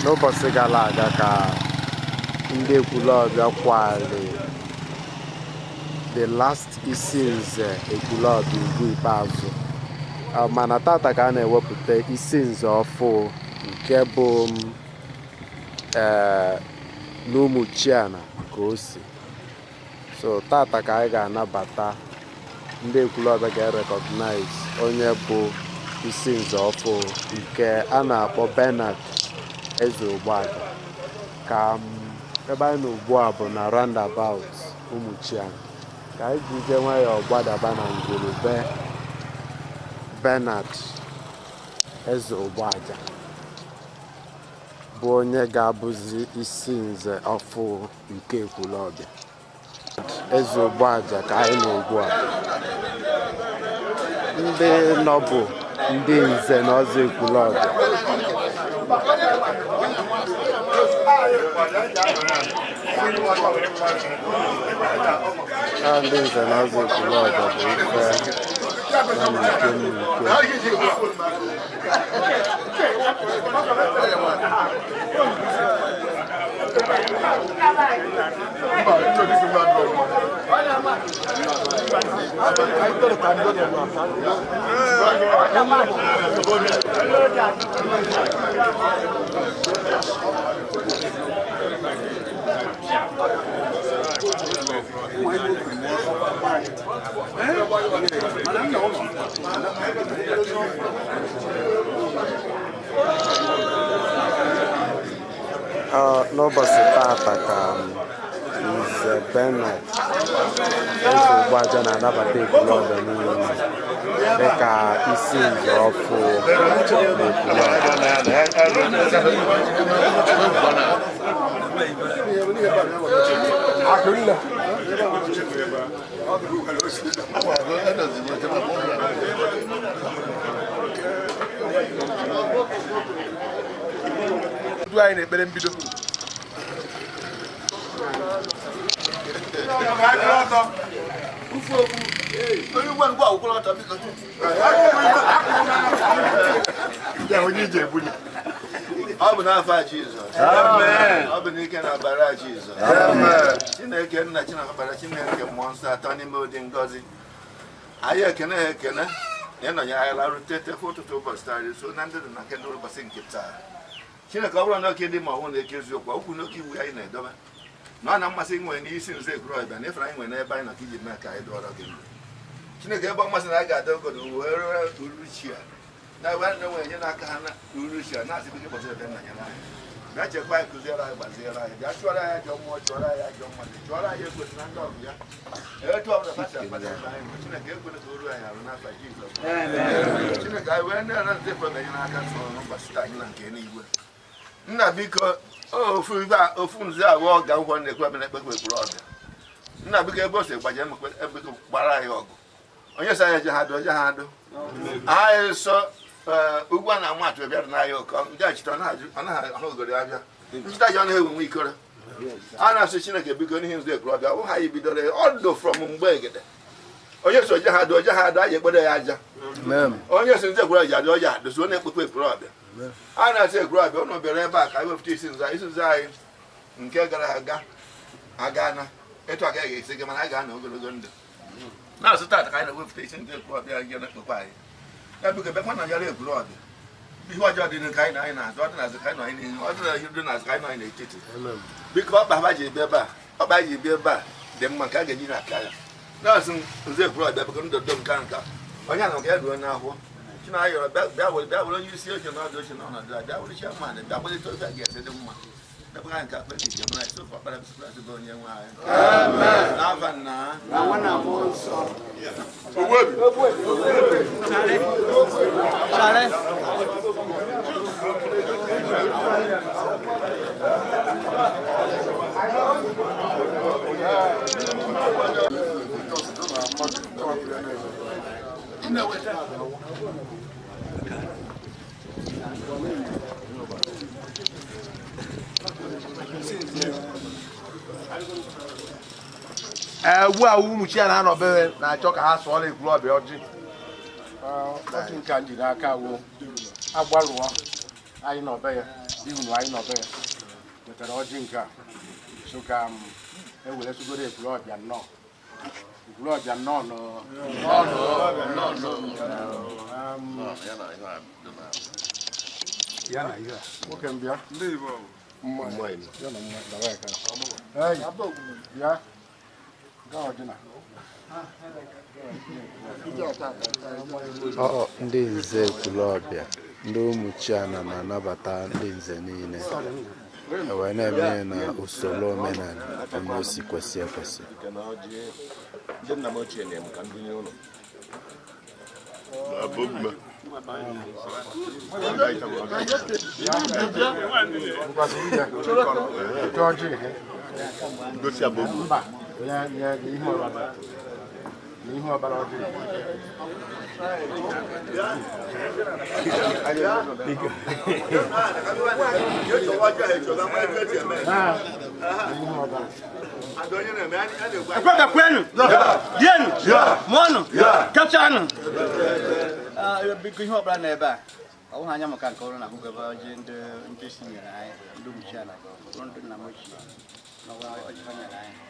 N'ụbọchị gara aga ka ndị Ekwulọbịa kwali the last isi nze Ekwulọbịa ugwu ikpeazụ. Mana tata ka a na-ewepụta isi nze ọfụ nke bụ n'Ụmụchiana ka o si. So tata ka anyị ga-anabata ndị Ekwulọbịa ga-recognize onye bụ isi nze ọfụ nke a na-akpọ Bernard Eze Ogbuaja. Ka ebe anyị nọ ugbu a bụ na roundabout Ụmụchiana, ka anyị jizie nwayọọ gbadaba na ngwurube Bernard Eze Ogbuaja, bụ onye ga-abụzi isi nze ọfụ nke Ekwulọbịa. Eze Ogbuaja ka anyị nọ ugbu a. Ndị nọ bụ ndị nze na ọzọ Ekwulọbịa. Ndị nze na ọzọ Ekwulọbịa bụ ife nọ n'ike n'ike. N'ụbọchị tata ka Nze Bernard Eze Ogbuaja na-anabata Ekwulọbịa niile dịka isi nze ọfụ n'Ekwulọbịa. Ndụ anyị na-ekpere mbido. Ọ bụ n'afọ a Jizọs. Ọ bụ n'ike na ọbara Jizọs. Chineke nna, Chineke ọbara, Chineke mmụọ nsọ atọ n'ime ụdị ngọzi. Anyị ekene ha ekene na ịnọnye anyị larute tefe ụtụtụ ụbọchị taa so na ndị dị na nke ndị ụbọchị nke taa. Chineke, ọ bụrụ na oke dị ma ọhụụ na-eke eziokwu okwu n'oke iwu anyị na-edobe na ọ na mmasị nwere n'isi nze Ekwulọbịa na ịfere anyị nwere n'ebe anyị nọ ka iji mee ka anyị dụọrọ gị ndụ. Chineke, ebe ọ masị na anyị ga-ada ogodo wee rụọ uruchi a na ebe anyị na-enwe enye n'aka ha na uruchi a na-asị gị ụbọchị ebe nna nyere anyị bịa chekwa anyị, kụziere anyị, gbaziere anyị, bịa chụọrọ anyị ajọ mmụọ, chụọrọ anyị ajọ mmadụ, chụọrọ anyị ekwesị na ndị ọgụ ya etu ọbụla ha si akpata ebe anyị nọ. Chineke, ekwena ka o ruo anyị arụ n'afa Jizọs. Chineke, anyị wee na-ere nze Ekwulọbịa nye n'aka nsọ n'ụbọchị taa anyị na nke eluigwe. Nna, biko, ofu ife ofu nze abụọ ga nkwọ na-ekwu ebe na-ekpekwa Ekwulọbịa. Nna, biko, ebe o si gbaje biko gbara anyị ọgụ. Onye sị anyị eje ha dụ, eje ha dụ anyị sọ ugwu a na-ama atụ bịa dị n'ahịa ụkọ ndị achịta ọ naghị ahụ ogori abịa nchịta ji ọ naghị ewu nwe ikoro a na-asị. Chineke, biko, n'ihi nzu Ekwulọbịa ọ ha anyị bidoro ọdụ from mgbe egede. Onye so oje ha dụ, oje ha dụ, anyị ekpere ya aja. Onye si nzu Ekwulọbịa adụ, oje adụ so na-ekpekpe Ekwulọbịa a na-asị. Ekwulọbịa, ụnụ bịara ebe a ka anyị wepụta isi nzu isi nzu anyị nke gara aga aga na etu agaghị esi gị, mana anyị ga-anọ ogologo ndụ na-asụ. Tata ka anyị na-ewepụta isi ndị Ekwulọbịa gị na-ekpekwa anyị ya. Biko, bịakwa na nyere Ekwulọbịa ihe ọjọọ dị ka anyị na anyị na-azụ, ọ dị n'azụ ka anyị nọ anyị n'ihu, ọ dị n'ihu dị n'azụ ka anyị nọ anyị n'etiti. Biko, ọkpa ha ji bịa ebe a, ọkpa ji bịa ebe a dị mma nke a ga-eji na-aka ya na-asị nze Ekwulọbịa, biko, ndọdọ nke nka onye na nke ya ruo n'ahụ. Chinayọrọ, bịa were, bịa were onye isi oche n'ọdụ oche n'ọnọdụ a, bịa were chairman, bịa gbalite ofe a ga-esi dị mma. Bịakwa nke akpa ike mara isi ofe ọkpara Kraịst bụ onye nwe anyị n'afa nna. Na Nwa na Mmụọ Nsọ. Ee, ugbu a ụmụ chi ya na-anọ bebe na-achọ ka ha sụọla Ekwulọbịa ọjị. Ọjị nke a jiri aka wo agbalụọ anyị nọ be ya. Di unu anyị nọbe ya wetara ọjị nke a so ka m ewere sugoro Ekwulọbịa nnọọ, Ekwulọbịa nnọọ nọ. Nwoke m bịa. Mma ya na mma dara aka. Hey, bịa. Gaa ọjị na. Ọ ndị nze Ekwulọbịa, ndị Ụmụchiana na-anabata ndị nze niile e wee na-eme ya na usoro omenala onye o si kwesị ekwesị. Nke na ọjị ndị nna m ochie nyere m ka m binye ụlọ. Ngwazi ije. Weta ọjị ihe. Gosi abụ. Mba, nye nye nye ihu ọbara. Nye ihu ọbara ọjị. Ah, nye ihu ọbara. Ekwulọbịa kwenu, rienu, mụọnụ, kachanụ. Biko, ihe ọbụla nọ ebe a, ọ bụghị anya maka nke ọrụ na ahụgebe ọjị ndị ndị si nyere anyị, ndị Ụmụchiana, bụrụ ndị nna m ochie n'ọnwa ọjị ha nyere anyị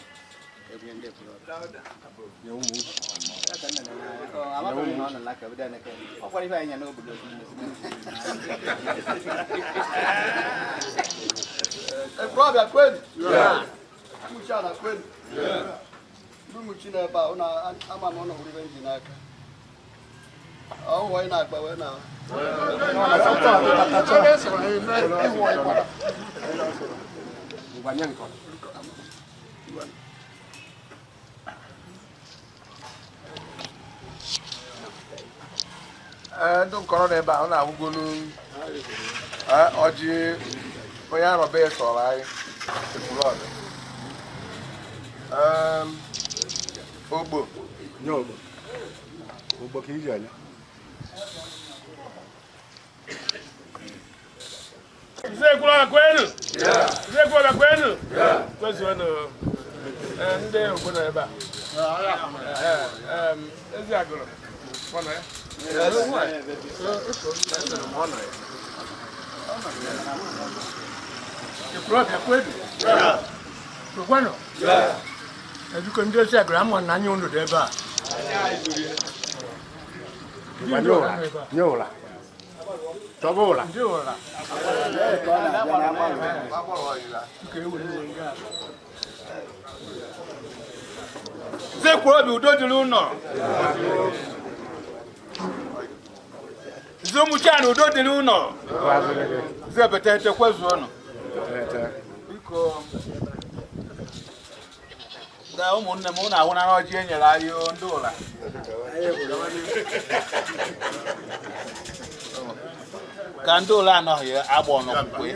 ebunye ndị Ekwulọbịa. Nye ụmụ uche. Ya ka nna na-enye anyị. Ọ, amaghị m na ọ nọ n'aka obodo anyị ka ọ kwara ife anyị nye n'obodo. Ekwulọbịa kwenu, Ụmụchiana kwenu. Ndị Ụmụchi nọ ebe a, ụnụ ama m ụnụ hụrụ ibe m ji n'aka. Ọ hụ anyị na-akpa wee na Ngwa nye nkọ. Ee, ndị nkọrọ nọ ebe a, ọ na-ahụgolu ọjị onye arọbe sọrọ anyị Ekwulọbịa. Ogbo. Nye ogbo. Ogbo ka iji anya. Nze Ekwulọbịa kwenu, Nze Ekwulọbịa kwenu, kwezuonụ. Ee, ndị ogbo nọ ebe a. Ee, ezi agụrụ ọ nọ ya. Ekwulọbịa kwenu, kwekwanụ. Ebiko, ndị osi agụrụ ama na anya unu dị ebe a. Ngwa nye ụra. Nye ụra. Chọba ụra. Ndị ụra. Nze Ekwulọbịa, udo dịrị ụnọ. Nze Ụmụchiana, udo dịrị ụnọ. Gwaziri gị. Nze Ebetete, kwezuonụ. Tete. Biko, na ụmụnne m, ụnụ ahụnara ọjị e nyere anyị o, ndị ụra ka ndị ụlọ anọghị agba ọnọkwukwe.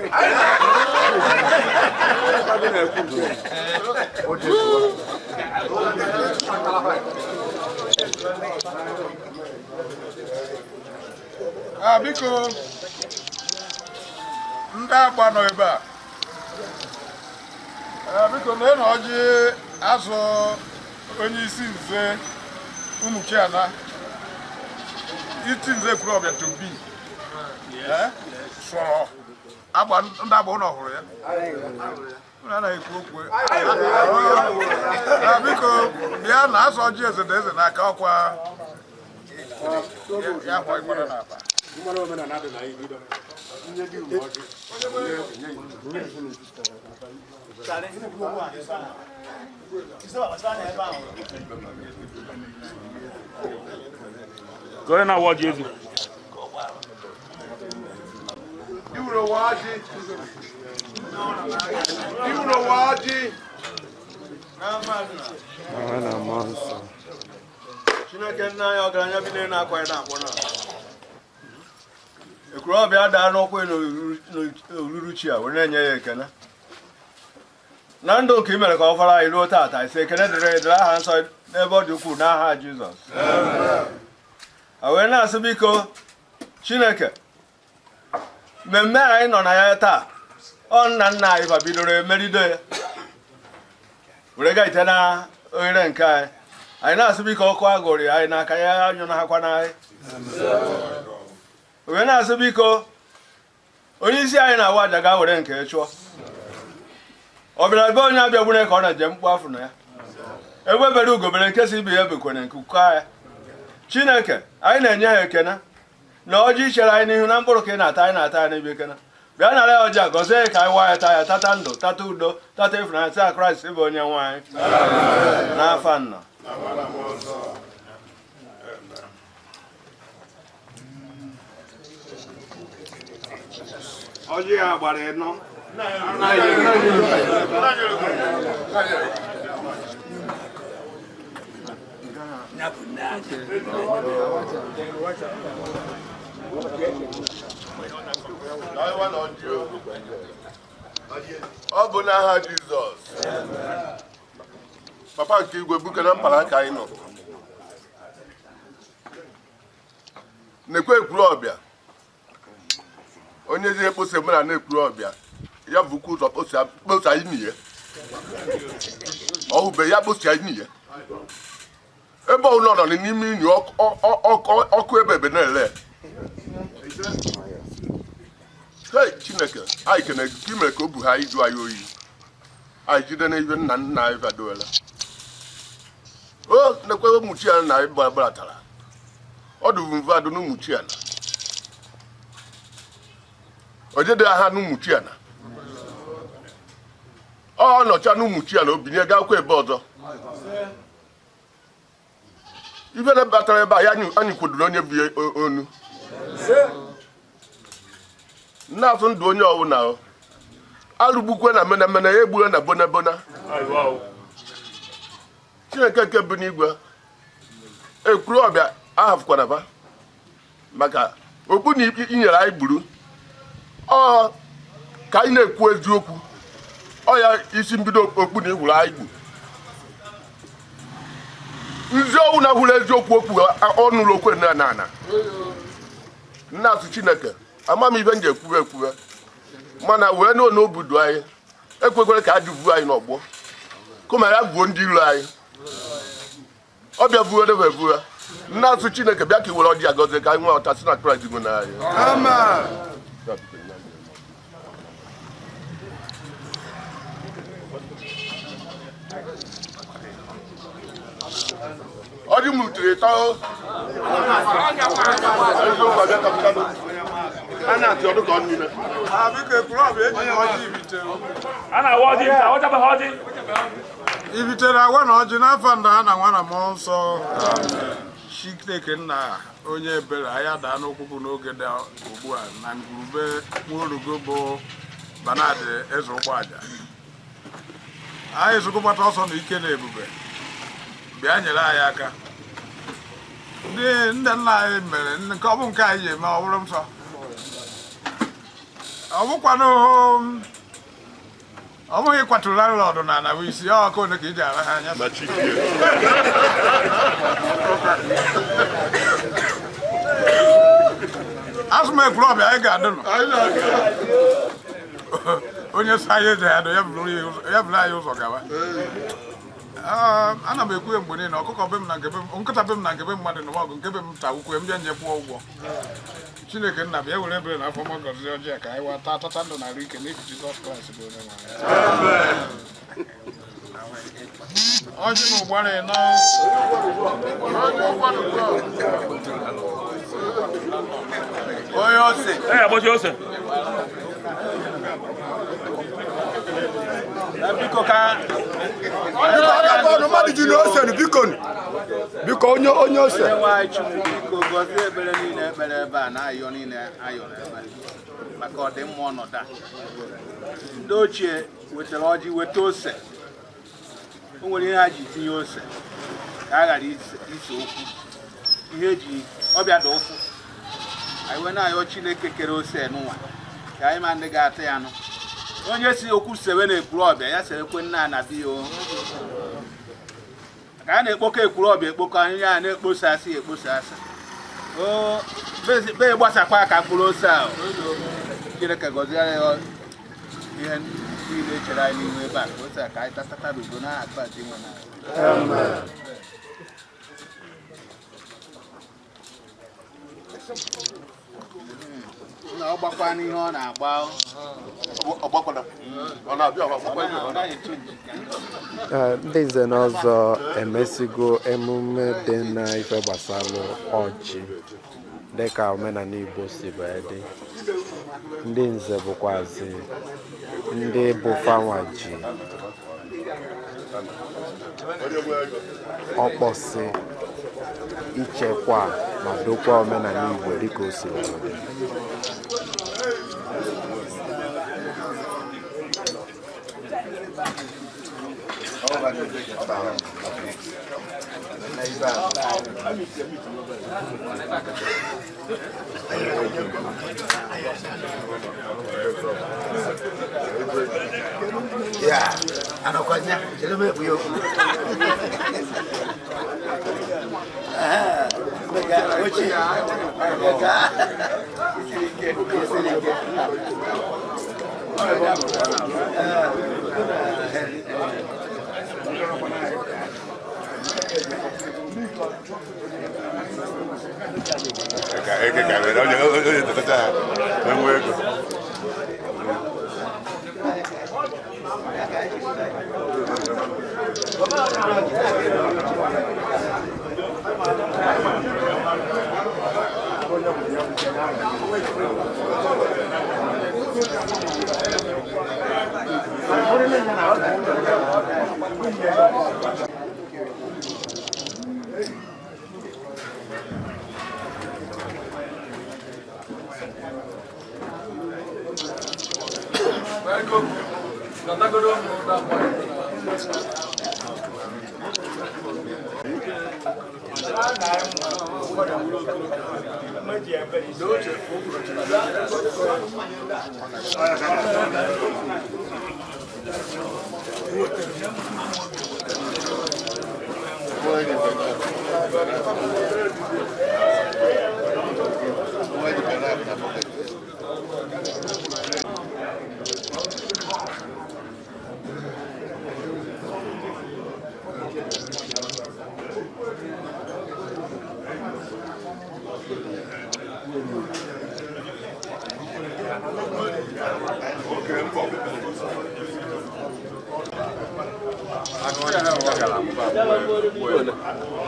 O jezuo. Ah, biko, ndị agba nọ ebe a. Ah, biko, na ọjị azụ onye isi nze Ụmụchiana, iti nze Ekwulọbịa to be. Eh? Sọrọ agba ndị agba ụlọ hụrụ ya. Unu anaghị ekwu okwu. Ah, biko, bịa na azụ ọjị eze na eze n'aka ọkwa ya hụ ịkwara n'akpa. Mmanụ omenala dị na ibido. Nye gị uru ọjị. Nye nye. Ka onye na-awa ọjị ezi. Iwuro wa ọjị. Iwuro wa ọjị. Nwa na mmụọ nsọ. Chineke nna anyị, ọgaranya bi n'elu akwa ya na-akpọ na Ekwulọbịa daa n'ụkwụ n'oruruchi a were na-enye ya ekele na ndụ nke i mere ka ọ fara anyị ruo taata. Isi ekele dịrị dịrị aha nsọ n'ebe ọ dị ukwuu n'aha Jizọs. A wee na-asị, biko Chineke, mmemme a anyị nọ na ya taa, ọ nna nna anyị fa bidoro emerido ya were ga ite na oghere nke anyị. Anyị na-asị, biko, ọkụ agụrụ anyị n'aka ya anyụ na hakwa n'anyị. Wee na-asị, biko, Onye isi anyị na-awa aja ga were nke chụọ. Ọ bịara be onye abịa gbure ka ọ na-eje mkpu afọ na ya. Egbe bere ugo bere nke si ibe ya bekwere nke ukọ ya. Chineke, anyị na-enye ha ekene na ọjị chere anyị n'ihu na mkpụrụ ka ị na-ata anyị na-ata ya n'ibe ekene. Bịa nara ya ọjị a gọzie ya ka anyị waa ya taa ya tata ndụ tata udo tata ịfụnanya taa Kraịst bụ onye nwe anyị. N'afa nna. Ọjị ya gbara ịnọ. Ọ bụ n'aha Jizọs. Papa nke igwe buke na mpara aka anyị nọ. Na-ekwe Ekwulọbịa. Onye ezi ekposa eme na Ekwulọbịa ya bụkwa ụzọ kposa imi ya. Ọ hụbe ya kposa imi ya. Ebe ọ nọ n'ime inyi ọkụ ebe ebe na-ele. Hei Chineke, anyị kene gị ka i mere ka o bu ha iju anyị oyi. Anyị jide n'ibe nna nna anyị badoela. O nekwe ụmụchi ya na anyị gbaratara. Ọ dụbu mve adụ n'ụmụchi ya na. O jede ha n'ụmụchi ya na. Ọ nọcha n'ụmụchi ya na obinye gakwa ebe ọzọ. Ife na batara ebe a ya anyị kwodoro onye bụ onu. Nna-asụ ndụ onye ọwụna o. Alụgbukwe na mena mena ya egbure na bona bona. Chineke nke bi n'igwe Ekwulọbịa ahafụkwana fa maka okpu na inyere anyị gburu ọ ka anyị na-ekwu eziokwu ọ ya isi mbido okpu na iwuru anyị gbu nzi ọwụ na hụrụ eziokwu okwu ọnụrụ okwe na na nna asụ Chineke ama m ife m ji ekwube ekwube mana wee n'o n'obodo anyị ekwekwere ka ajụ vuo anyị n'ọgbọ kụma ya vuo ndị iro anyị ọbịa vuo edebe evuo nna asụ Chineke bịa ka i were ọjị agọzie ka anyị nwee ọta si na Kraịst bụ na anyị. Ọjị mụtere ịtọ a na-atị ọdụ ka ọ niile. Ibitere awa na ọjị n'afọ nna ha na nwa na mmụọ nsọ. Chineke nna onye ebere anyị adaa n'okwukwu n'oge dị ugbu a na ngwurube nwaorugo bụ Bernard Eze Ụgbọaja. Anyị zụgo gbata ọsọ na ike na ebube bịa nyere anyị aka. Ndị nna anyị mere nke ọ bụ nke anyị ji eme ọ bụrụ nsọ. Ọ bụkwanụ ọ bụghị ịkwaturu landlord na ana bụ isi ọkụ ole ka iji ara ha anya. Asụ m Ekwulọbịa anyị ga-adị nọ. Onye sị anyị eji adụ ya bụrụ anyị ụzọ gawa. Ana m ekwu mgbe niile ọkụkọ be m na nke be m nkịta be m na nke be mmadụ nụwa ọgụ nke be m ta ukwe m bịa nje kwụọ ụgwọ. Chineke nna bịa were ebere na afọ ọma gọzie ọjị a ka anyị wa taa tata ndụ na arụ ike n'ihi Jizọs Kraịst bụ onye nwe anyị. Ọjị na ụgbara ịnọ. Onye ose. Biko ka mmadụ ji n'ose biko biko onye onye ose. Onye nwe anyị Chukwu biko gọzie ekpere niile ekpere ebe a na ayọ niile ayọrọ ebe a maka ọdịmma ọnọdụ a. Ndị ochie wetara ọjị weta ose. O nwere ihe ha ji tinye ose ka a ghara ise okwu. Ihe eji ọbịa dị ụfụ. Anyị wee na-ayọ Chineke kere ose n'ụwa ka anyị ma ndị ga-ata ya nụ. Onye si okwu sewe na Ekwulọbịa ya serekwe nna na bi o. Ka a na-ekpokọ Ekwulọbịa ekpokọ anyị ya na-ekposasị ekposasị. O be gbasakwa aka mkpụrụ ose ahụ. Chineke gọziere ya ihe niile chere anyị n'ihu ebe a ka ose a ka anyị tatata n'udo n'aha Kraịst nwe na. Na ọ gbakwa n'ihe ọ na-agba. Ọgbakwana ọ na-abịa ọgbakwa ihe. Ọ naghị etu nji. Ee, ndị nze na ọzọ emesigo emume dị na ife gbasara ọjị dịka omenala Igbo si wee dị. Ndị nze bụkwazi ndị bụ fanwa ji ọkpọsị ichekwa ma dokwa omenala Igbo dịka o si wee dị. Ya, anọkwazịa, chere m ekwu ya okwu. Ochie, isiri ike, isiri ike.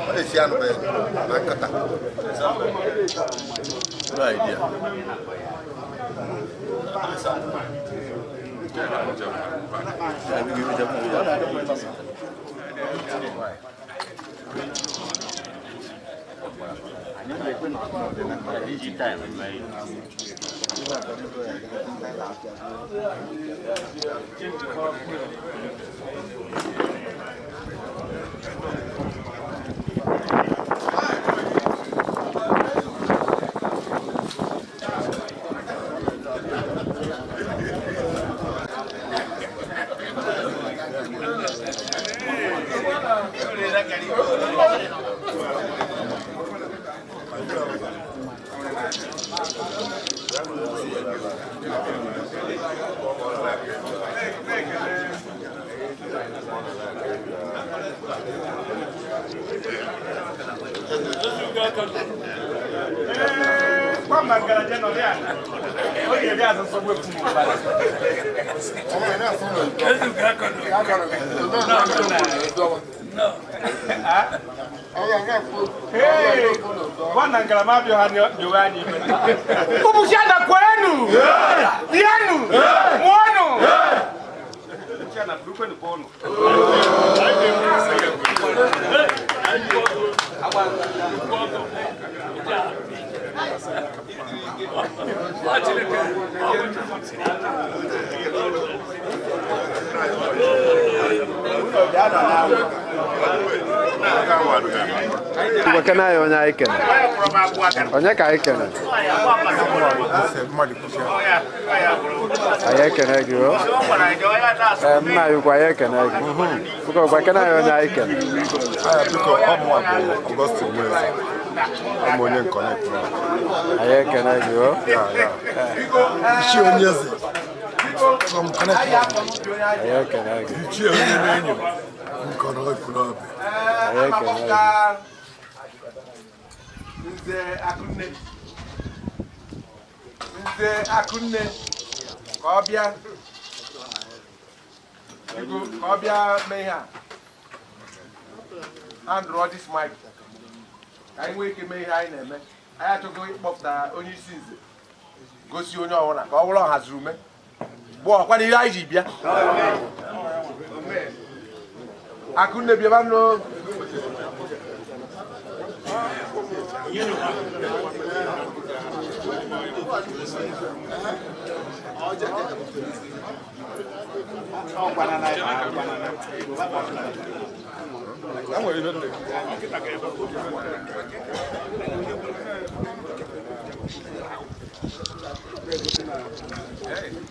Ọ na-esi anụ be na nkata. Good idea. Umuchiana kwenu! Yenu! Mwonu! Umuchiana kwenu bono. Ngwa kene anyị onye anyị kene. Onye ka anyị kene? Anyị ekene gị o. Ee, nna anyị ukwu, anyị ekene gị. Biko gwa kene anyị onye anyị kene. Biko, ọ mụnwa bụ Augustine Nweze. Ọ bụ onye nkọ na-ekwu. Anyị ekene gị o. Ichie onye eze from Connect. Anyị ekene gị. Ichie onye na-enyo nkọ na Ekwulọbịa. Anyị ekene gị. Nze Akụnne. Nze Akụnne ka ọ bịa biko ka ọ bịa mee ihe a handụrụ this mic ka anyị nwee ike mee ihe anyị na-eme. Anyị achọghị ịkpọpụta onye isi nze gosi onye ọbụla ka ọ bụrụ ọhaziri ume gbuo ọkwa n'ihe anyị ji bịa. Akụnne bịaba nụ.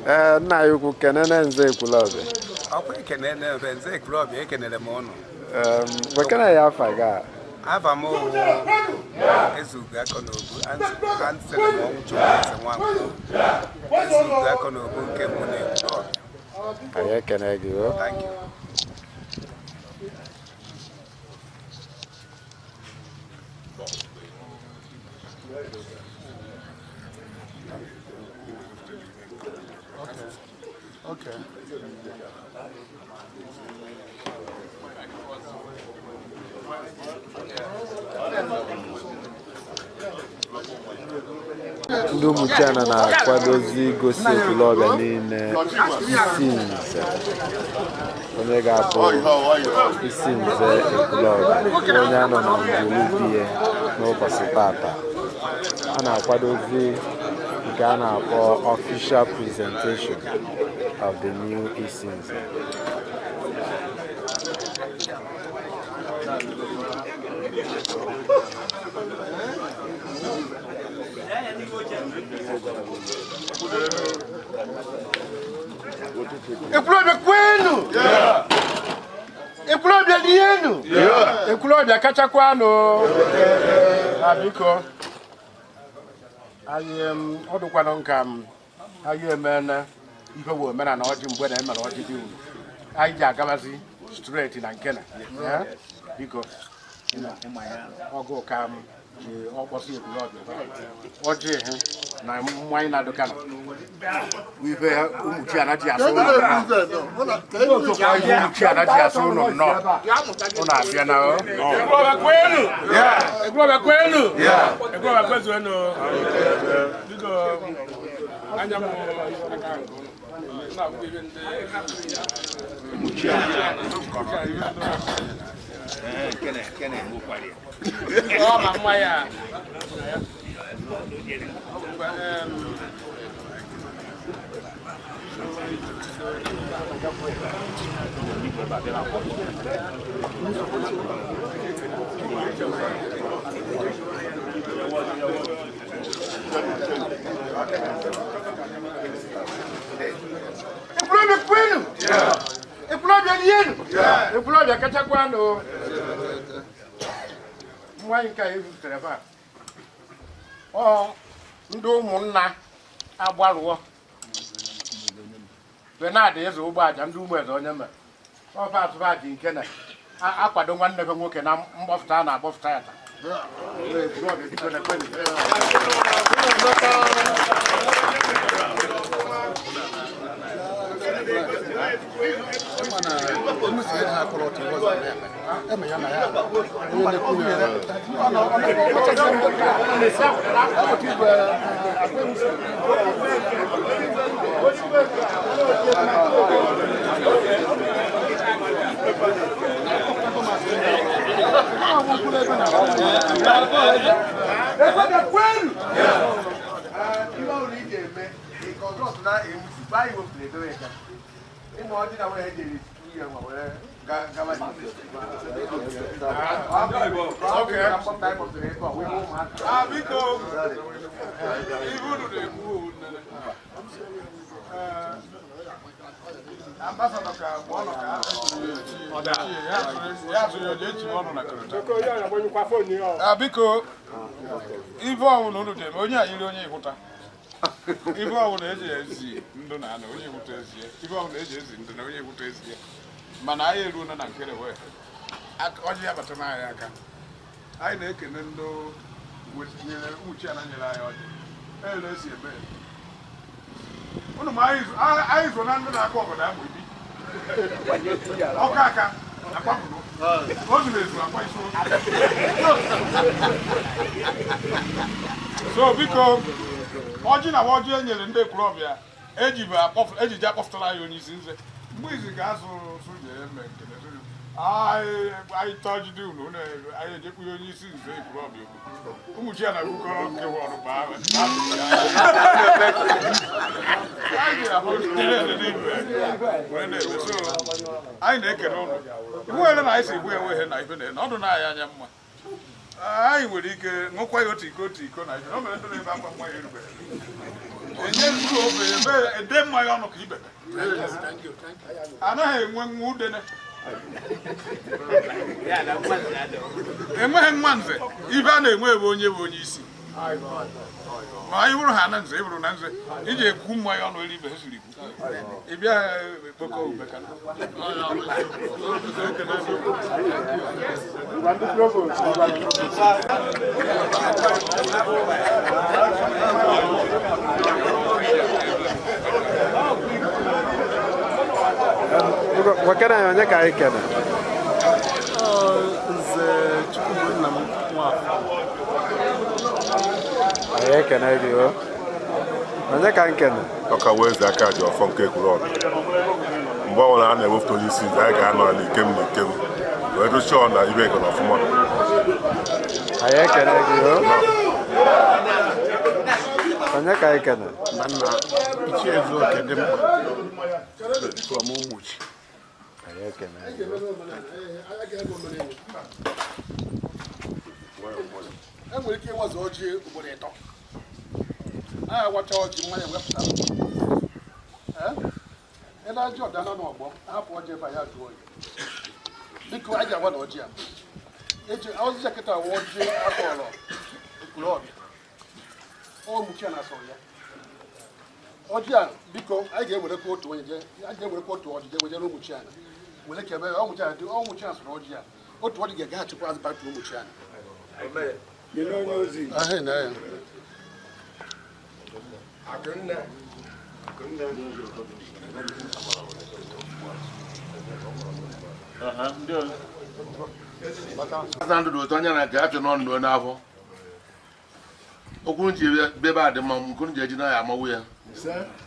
Ee, nna anyị ukwu, kenene Nze Ekwulọbịa. Ọkwa ekenene Nze Ekwulọbịa, ekenere m ụnụ. Gwekene ya afa gị a. Afa m owu Ezeugo Akọnaobu, ansịrị m ọnwụ Chukwu Eze Nwankwọ, Ezeugo Akọnaobu nke mbụ na Ekwulọbịa. Anyị ekene gị o. Thank you. Okay. Ndị Ụmụchiana na-akwadozi igosi Ekwulọbịa niile isi nze onye ga-abụ isi nze Ekwulọbịa, bụ onye anọ na ngwuru di ya n'ụbọchị tata. A na-akwadozi nke a na-akpọ official presentation of the new isi nze. Ekwulọbịa kwenu! Ekwulọbịa lienu! Ekwulọbịa kachakwanụ! Na biko, anyị ọ dịkwanụ nka m anyị emeela ife wụ omenala ọjị mgbe na emere ọjị dị uru anyị ji agabazi straight na nke na. Biko, ọgụ ka m ji ọkpọsị Ekwulọbịa ọjị ha na mmanya na-adụka na ife Ụmụchiana ji asụ ụlọ Ụmụchiana ji asụ ụlọ nnọọ ụnụ abịa na o. Ekwulọbịa kwenu! Ekwulọbịa kwenu! Ekwulọbịa kwezuenu! Biko, anya m aka nke ụnụ. Na-abụghị ibe ndị Ọ ma mma ya. Ekwulọbịa kwenu! Ekwulọbịa lienu! Ekwulọbịa kachakwanụ! Mmanya nke a ebutere ebe a ọ ndị ụmụnna agbarụọ Benard Eze Ụgbọaja ndị ụmụ eze onye mere ọfa atụba ji nke na akwado nwanne be nwoke na mgbọfụta a na-agbọfụta ya taa. Ekwulọbịa biko na kwenu. Ekwulọbịa kwenu! Ihe ọbụla ị ga-eme, ị kọntrọt na emusi mgbe anyị wepụrụ edowe ya. Ịma ọjị na nwere ejere tupu ya nwa were gaba Biko, ibe unu na-ekwu nnene. Ambassador ka mgbe ọ nọ ka ya zụrụ ya echi ọnụ na korota. Biko, ife ọwụna unu dị eme, onye a yiri onye ịhụta. Ife ọwụna eji ezi ndụ na ana onye ịhụta ezie. Ife ọwụna eji ezi ndụ na onye ịhụta ezie. Mana anyị eruona na nkere wee. Ọjị ya bata n'anyị aka. Anyị na-ekene ndị nyere Ụmụchiana nyere anyị ọjị. Ele esi eme. Ụnụ ma anyị zo na ndị na-akụ ọgọdọ amụ ibi. Ọka aka akwapụrụ. O zuru ezu akwa isi. So biko ọjị na ọjị e nyere ndị Ekwulọbịa ejiji akpọfụtara ya onye isi nze. Mgbe izi ga-asụ soja eme nkele anyị tọọ jide unu anyị ejekwu ya onye isi nze Ekwulọbịa okwu. Ụmụchiana bukọrọ nkewa ọrụ gbaa anyị na-ekele ụnụ iwere na anyị si egbu enweghị na ife na ọdụ na anyị anya mma anyị nwere ike ṅụkwa ya otu iko na ife na o mere ndị na-ebe akwa mmanya erubeghị enye zuru ofe ebe ede mmanya ọnụ ka ibebe anaghị enwe nwa udene enweghị nwa nze ibe a na-enwe ebe onye bụ onye isi ma anyị bụrụ ha na nze ịbụrụ na nze iji ekwu mmanya ọnụ elu ibe ha siri ikwu ị bịa ekpokọ ube ka Gwakere anyị onye ka anyị kene. Nze Chukwubu nna m Nwafọ. Anyị ekene gị o. Onye ka nkene? Ọka wee eze aka ji ọfọ nke Ekwulọbịa. Mgbe ọbụla a na-ewepụta onye isi nze, anyị ga-anọ na ikem na ikem wee dochie ọ na ibe ekene ọfụma. Anyị ekene gị o. Onye ka anyị kene? Na nna Ichie Ezeoke dị mkpa from Ụmụchi. Anyị ekene gị o. E nwere ike ịwazu ọjị ugboro ịtọ. A awacha ọjị mmanya wepụta. Ele ajị ọdana n'ọgbọ hapụ ọjị ebe a ya jụọ oyi. Biko anyị ga-awa na ọjị a. Eji ọjị kịta wụ ọjị akọrọ Ekwulọbịa. Ụmụchi na asọrọ ya. Ọjị a biko anyị ga-ewerekwa otu onye jee anyị ga-ewerekwa otu ọjị jee wejere Ụmụchiana. Were kebe Ụmụchiana dị Ụmụchiana sọrọ ọjị a. Otu ọjị ga-agaghachikwa azụ back to Ụmụchiana. Ahụ na ya. Asa ndụ dị ụtọ onye na nke apịa n'ọnụ n'afọ. Okwu nji bịa ebe a dị mma nke ji eji na ya amawu ya.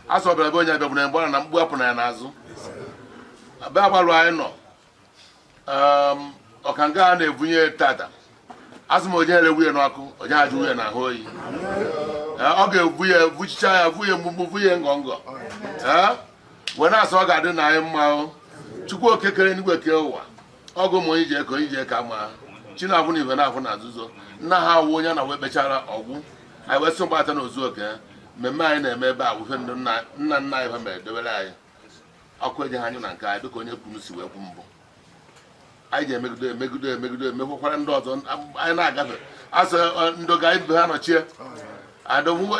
Asọ bịara be onye abịa bụ na mgbe na mgbu apụ na ya n'azụ. Be agbalụ anyị nọ ọkanga a na-ebunye tata. Asị m onye erewu ya n'ọkụ onye ajụ ya n'ahụ oyi. Ọ ga-ebu ya vuchicha ya vu ya mgbumgbu vu ya ngọngọ. Wee na-asị ọ ga-adị na anyị mma o. Chukwu oke kere n'igwe kee ụwa. Ọgụ ma onye ji eke onye ji eke ama Chinabụ na ibe na-afụ na nzuzo nna ha awụ onye na wee kpechara ọgwụ anyị wee sị mgbata na ozu oke mmemme anyị na-eme ebe a wụfe ndụ nna nna anyị ha mere dobere anyị ọkụ eji ha anyụ na nke anyị dịka onye kwuru si wee kwu mbụ anyị ji emegide emegide emegide emekwakwara ndị ọzọ anyị na-agafe asị ndị ga ibe ha nọchie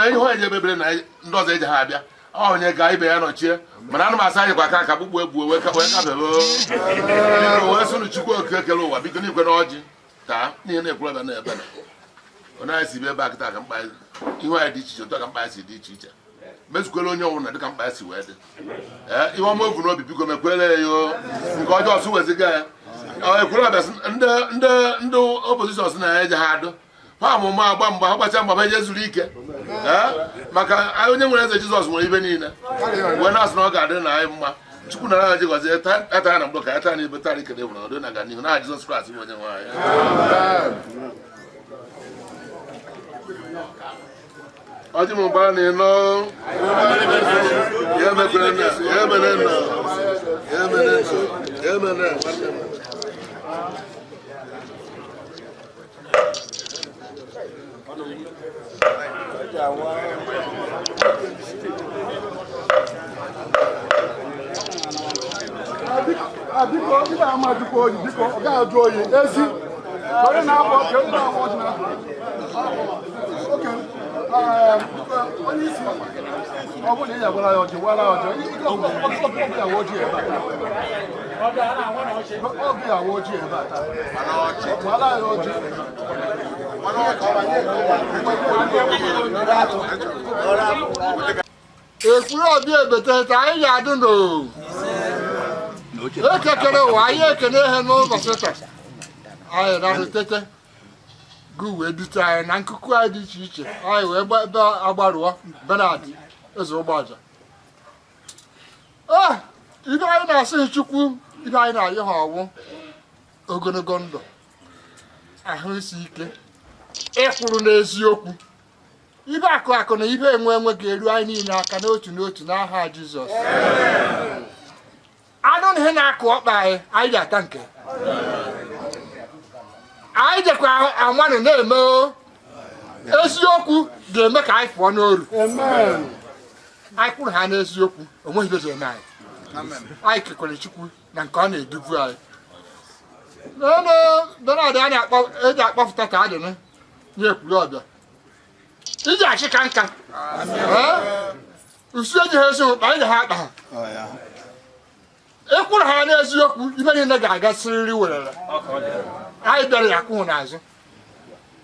enyi ha eji ebebere na ndị ọzọ eji ha abịa ọ onye ga ibe ya nọchie mana ana m asa anyị kwa aka ka gbugbu egbuo wee kafebe wee sụnụ Chukwu oke kere ụwa biko n'ikwe na ọjị taa n'ihe na-ekwuru na ebe na onye anyị si bịa ebe a kịta ka mkpa ihu anyị dị iche iche otu a ka mkpa anyị si dị iche iche mezukwere onye ọnwụ na dịka mkpa ya si wee dị ee ihe ọma ovu n'obi biko mekwere ya o nke ọjọọ sụ weziga ya Ekwulọbịa ndị opozishọn sị na ya eje ha adụ ha amụma agba mgba ha gbacha mgba eje zuru ike ee maka onye nwere eze Jizọs nwere ibe niile wee na-asị na ọ ga-adị na anyị mma Chukwu nara anyị gọzie ata ya na mgbọ ka ya taa na ibe taa ikele nwere ọdụ na aga n'ihu na Jizọs Kraịst bụ onye nwe anyị. Ọjị m gbara na ịnọ ya emekwere na ya emere na ya emere na ya emere nwanne m. Biko ibe ama jụkwa oyi biko ọ gaghị ajụ oyi ezi onye na-akpọ oke onye na-akpọ ọjị na-akpọ oke onye isi ọ bụrụ na ị ya-agwara ya ọjị gwara ya ọjị ọ bụ ya ojii ebe a ọ bụ ya ojii ebe a taa gwara ya ọjị. Ekwulọbịa ebetete anyị ga-adị n'owu. Ekekere ụwa anyị ekene ihe n'ụbọchị taa. Anyị rarutete gụ wee dute anyị na nkuku anyị dị iche iche. Anyị wee ebe agbarụọ Bernard Eze Ụgbọaja. Ibe anyị na-asị Chukwu, ibe anyị na-ayọ ha ọwụ ogologo ndụ, ahụ isi ike, ịkwụrụ n'eziokwu. Ibe akụ akụ na ibe enwe enwe ga-eru anyị niile aka n'otu n'otu n'aha Jizọs. Anụ na ihe na-akụ ọkpa anyị, anyị ga-ata nke. Anyị jekwa amanụ na-eme o. Eziokwu ga-eme ka anyị pụọ n'oru. Anyị kwụrụ ha n'eziokwu, o nweghị ibe ga-eme anyị. Anyị kekwere Chukwu na nke ọ na-edubu anyị. N'ọnụ Bernard a eji akpọpụta ka adị n'Ekwulọbịa. Iji achị ka nka. Usu eji ha esi ụkpa, anyị ha akpa ha. Ekwuru ha n'eziokwu, ibe niile ga-aga siriri werere. Anyị bịara ya kwụhụ n'azụ.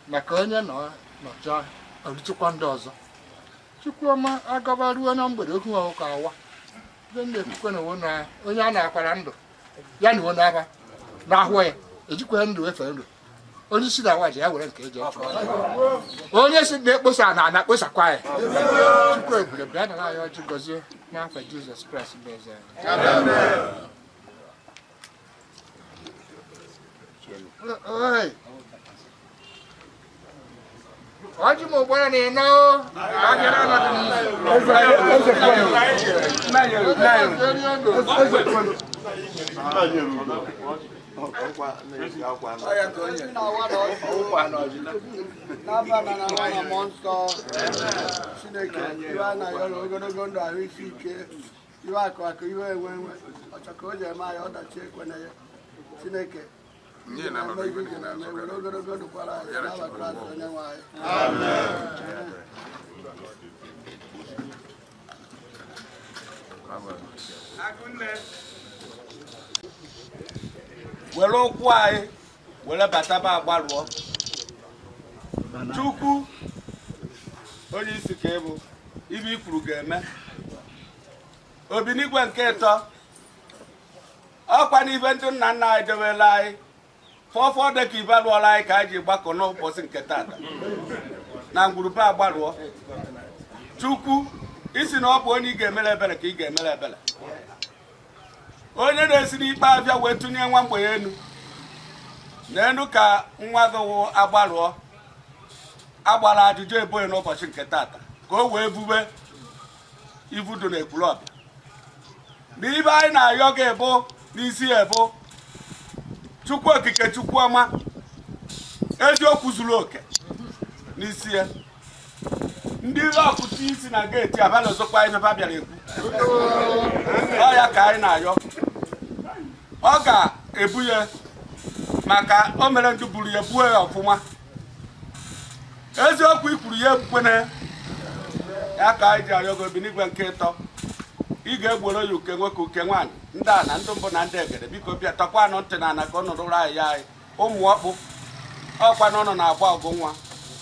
Maka onye nọcha orutukwa ndị ọzọ. Chukwuọma agaba ruo na mgbede okwu ọkụkọ awa. Ndị na-ekwukwe na onwe na onye a na-akwara ndụ ya na onye aba n'ahụ ya ejikwa ndụ efe ndụ. Onye isi na awaji ya were nke eji ọchụ. Onye si na-ekposa na ana kposakwa ya. Chukwu ebube bịa nara anyị ọjị gọzie n'afọ Jizọs Kraịst bụ eze anyị. Ọjị m ụgbọrọ na ịnọ abịara ọnọdụ N'afa na na nwa na mmụọ nsọ Chineke iwe a na-ayọrọ ogologo ndụ ahụ isi ike iwe akụ akụ iwe enwe enwe ọchọ ka o ji eme anyị ọdachi ekwene ya Chineke were ogologo ndụ kwara anyị n'afa Kraịst onye nwe anyị. Were ụkwụ anyị were bataba agbarụọ. Chukwu onye isi ka ịbụ ibe i kwuru ga-eme. Obinigwe nke ịtọ ọkwa n'ibe ndị nna nna anyị debela anyị fọfọ dị ka ibe alụọla anyị ka anyị ji gbakọ n'ụbọchị nke tata na ngwurube agbarụọ. Chukwu isi na ọ bụ onye ị ga-emere ebere ka ị ga-emere ebere. Onye na-esi n'ikpe abịa wee tụnye nwa mgbenye enu na enu ka nwa gị wụ agbarụọ agbara ajụjụ eboghị n'ụbọchị nke tata ka o wee bube ivudo na Ekwulọbịa. N'ibe anyị na-ayọ gị bụ n'isi ebo Chukwu okike Chukwu ọma eziokwu zuru oke n'isi ya. Ndị ire ọkụta isi na geeti abalị ọzọkwa ife ha bịara ekwu ọ ya ka anyị na-ayọ. Ọ ga-ebu ya maka o mere ndị buru ya buo ya ọfụma. Eziokwu ikwuru ya ebukwene ya ka anyị ji arịọ gị obinigwe nke ịtọ ị ga-egboro ya uke nwoke uke nwaanyị ndị a na ndị mbụ na ndị egede biko bịa tọkwa anụ ntị na ana ka ọ nọrụrụ anyị ya anyị ụmụ ọkpụ ọkwa na ọnọ na-agba ọgụ nwa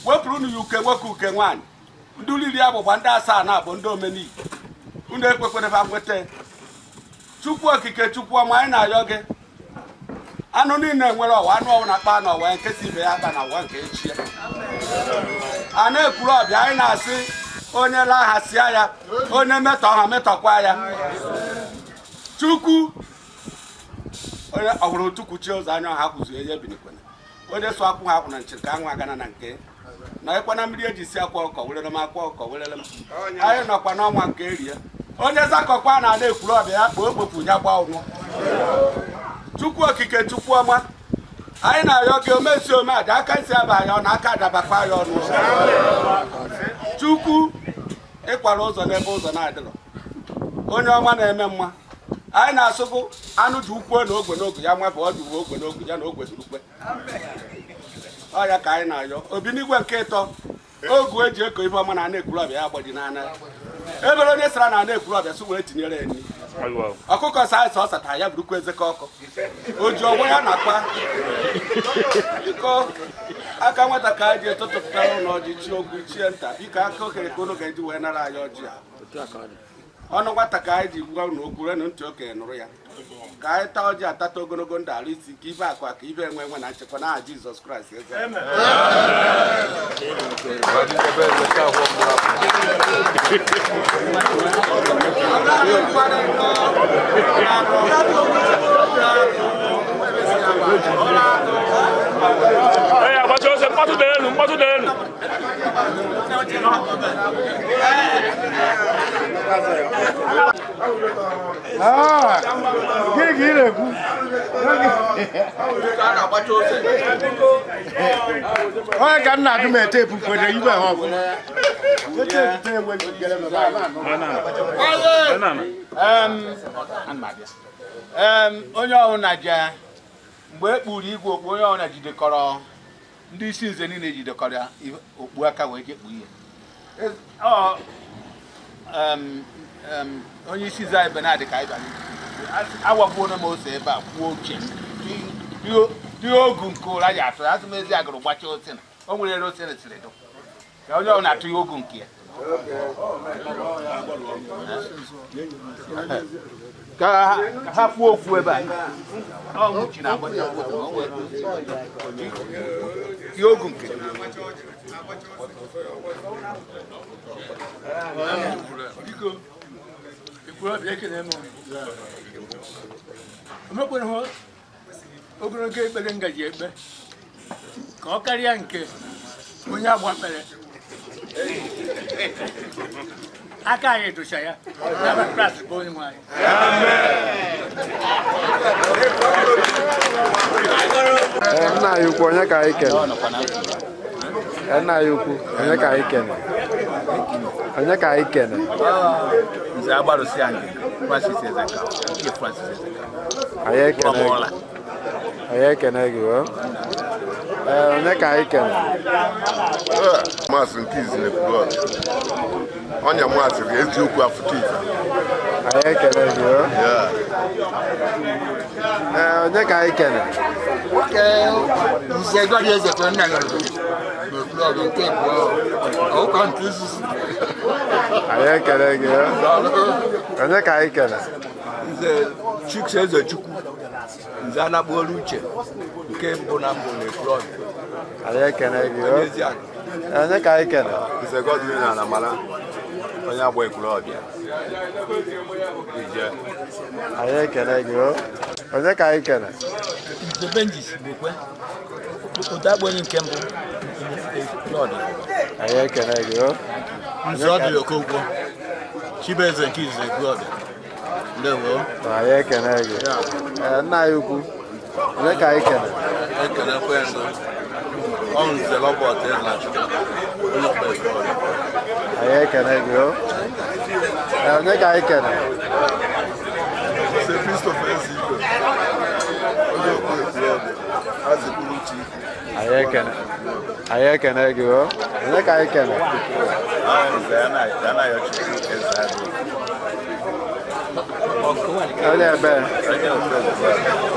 wepụrụ unu ya uke nwoke uke nwaanyị ndị riri agbụgba ndị asaa na abụ ndị omenigbo unu ekwekwereba nweta. Chukwu okike Chukwu ọma anyị na-ayọ gị anụ niile nwere ọwa anụ ọwụ na-akpa na ọwa nke si ibe ya akpa na ụwa nke echi ya. A na-Ekwulọbịa anyị na-asị onye laa ha sịa ya onye metọ ha metọkwa ya. Chukwu onye ọhụrụ tukwuchie ụzọ anya ha kwụziri ihe binikwene onye sụ akwụ ha akwụ na nchi ka anwụ agana na nke na ekwana mmiri eji si akwa ọkọ werere m akwa ọkọ werere m anyị nọkwa n'ọnwa nke erie onye zakọkwa na ala Ekwulọbịa ya kpoo okpopụ ya gba ụnwụ. Chukwu okike Chukwu ọma anyị na-arịọ gị omesi ome aja aka isi aba ya ọnụ aka adabakwa ya ọnụ. Chukwu ịkwara ụzọ n'ebe ụzọ na-adịrọ onye ọma na-eme mma anyị na-asụgụ anụ ji ukwu na ogwe n'oge ya nwa bụ ọ dị uwe ogwe n'oge ya na ogwe zurukwe ọ ya ka anyị na-ayọ. Obinigwe nke ịtọ ogu eji eko ife ọma na ana Ekwulọbịa ya agbaji n'anya ebere onye sara na ana Ekwulọbịa sị wee tinyere ya nri ọkụkọ sa ọ sata ya burukwa ezekọ ọkụ o ji ọgwọ ya na-akpa biko aka nwata ka anyị ji etụtụpụtara ụlọ ọjị chi ogwu chie nta biko aka okere ka ụnụ ga-eji wee nara anyị ọjị a. Ọnụ nwata ka anyị ji gwa unu okwu, renụ ntị okenye nụrụ ya. Ka anyị taa ọjị atata ogologo ndụ, arụ isi ike, ibe akụ akụ, ibe enwe enwe na nchekwa, n'aha Jizọs Kraịst eze. Ee, agbacha ọsọ, mkpọtụ dị elu, mkpọtụ dị elu. Gịnị ka ị na-ekwu? Onye ka nna adụ m ete epu kwere ibe ha ọbụla. Ete epute enwe gere m ebe a na-anọ. Onye ọbụla je mgbe e kpuru igwe okpu, onye ọbụla jidekọrọ, ndị isi nze niile jidekọrọ ya okpu aka wee je kpuo ihe. Onye isi nze anyị Benadị ka anyị bịara awagbuola m ose ebe a kwuo uche dị ogu nke ụra ji atụ ya. Asị m ezi agụrụ gbachaa ose na o nwere ere ose siri dụ ka onye ọbụla atụ ya ogu nke ya ka ha kwuo okwu ebe a. Ọ nwuchi na agbacha okwu, o nwere tie ogu nke. Biko, Ekwulọbịa, ekene m unu. Omekwere hụ ogologo ekpere ngaji ekpe ka ọ karịa nke onye agba kpere aka anyị dụcha ya n'aha Kraịst bụ onye nwe anyị. Ee, nna anyị ukwu, onye ka anyị kene? Ee, nna anyị ukwu, onye ka anyị kene? Onye ka anyị kene? Nze agbarụsị anyị Francis Ezeka nke Francis Ezeka. Anyị ekene gị. Anyị ekene gị o. Ee, onye ka anyị kene? Maasị nke izi na-ekwuru ọnya maasị ga eziokwu afụta ife. Anyị ekene gị o. Ee, onye ka anyị kene? Nze Goddy Ezekwe nna ya n'Ekwulọbịa nke abụọ, ọkwa nke izizi. Anyị ekene gị o. Onye ka anyị kene? Nze Chuks Ezechukwu, nze anakpuola uche nke mbụ na mbụ na Ekwulọbịa. Anyị ekene gị o. Onye ka anyị kene? Nze Godwin Anamala, onye agba Ekwulọbịa. Ije. Anyị ekene gị o. Onye ka anyị kene? Nze Benjis Bokwe, otu onye nke mbụ Ekwulọbịa. Anyị ekene gị o. Nze Ọdịrị Okonkwo, Chibueze nke izizi Ekwulọbịa. Ndewo. Anyị ekene gị. Ee, nna anyị ukwu, onye ka anyị kene? Ekenekwe ndụ ọ Nze Robert Ezenachukwu, onye ọkpa Ekwulọbịa. Anyị ekene gị o. Ee, onye ka anyị kene? Nze Christopher Ezeibe, onye okwu Ekwulọbịa, azịkwuru uche. Anyị ekene. Anyị ekene gị o. Onye ka anyị kene? Nze Anayochukwu Ezeagụ. Onye ebe?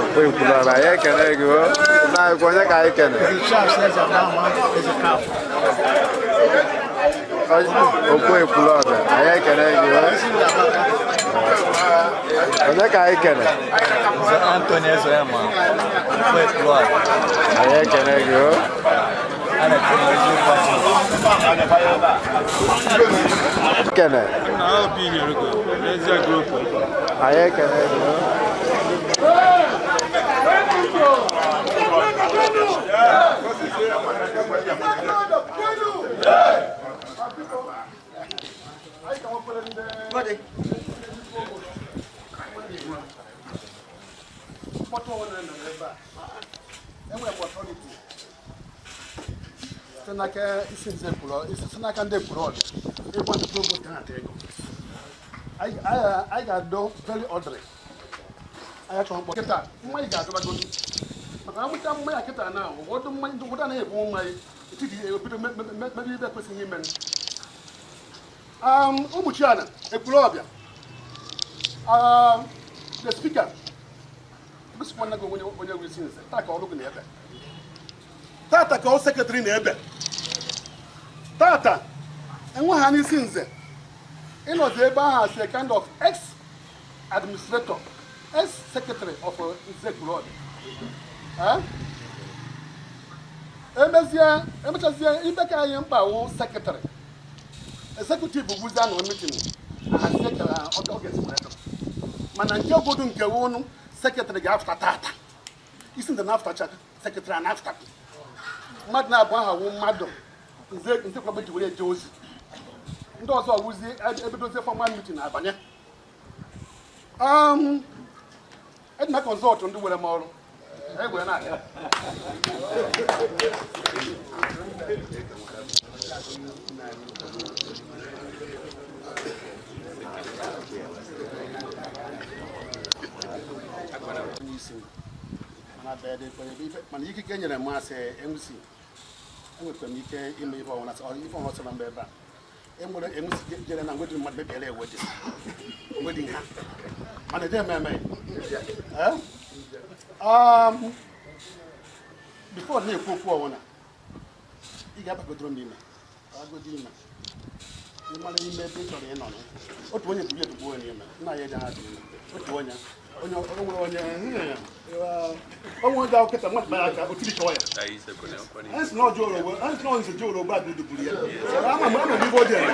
Okpu Ekwulọbịa. Anyị ekene gị o. Nna anyị ukwu, onye ka anyị kene? Charles Ezebama Ezekafọ. Okpu Ekwulọbịa. Anyị ekene gị o. Onye ka anyị kene? Nze Anthony Ezoyama, Okpu Ekwulọbịa. Anyị ekene gị o. A na-ekene eziokwu achị. Kene. Anyị ekene gị o. Mkpọtụ ọbụla nọ ebe a, enwere m authority site n'aka isi nze site n'aka ndị Ekwulọbịa ịgwa ndị provost grant ego. Anyị ga-adọ very orderly. Anyị achọghị mkpọtụ kịta, mmanya ga-adọbagodu maka na nweta mmanya kịta na ụfọdụ mmanya ndị ụfọdụ anaghị ebu mmanya etiti ebido mebe ibe ekwesịghị ime. Ụmụchiana Ekwulọbịa, the speaker gosikwa nna gị onye onye bụ isi nze taa ka ọrụ gị na-ebe tata, ka ọ secretary na-ebe tata enwe ha n'isi nze. Ịnọzi ebe ahụ as a kind of ex administrator, ex secretary of Nze Ekwulobia. Emezie, emechazie, ibe ka anyị mkpa wụ secretary executive gwuzie na meeting ahazie ka ọ ga-esi were dụ. Mana nke obodo nke wụnụ secretary ga-afụta tata, isi ndị na-afụtacha, secretary a na-afụta mmadụ na-abụ aha wụ mmadụ nze nze Ekwulobia ji were eje ozi. Ndị ọzọ wụzie ebidozie formal meeting abanye. Edina consult ndị were m ọrụ egwere na-aga. Onye isi m mana bịa mana ikike e nyere m asị MC, enwekwara m ike ime ife ọnwụna ife ọnwụna sọrọ mba ebe a. Enwere MC jere na wedding, mmadụ mebiere wedding ha, mana eje eme eme. Before na-ekwu okwu ọnwụna, ị ga-abagodoro m ime agodo ime, ị mara ime ebe ị chọrọ ịnọ. Otu onye buru edugbo onye ime nna ya eje ha dị ime otu onye onye o nwere onye onwe onye ahụ kịta mmadụ kpara aka otiri chọọ ya. Anyị sị na ọjọọ orogbo, anyị sị na nze ji orogbo a duburu ya. Ama m, ama m ibe o ji eme.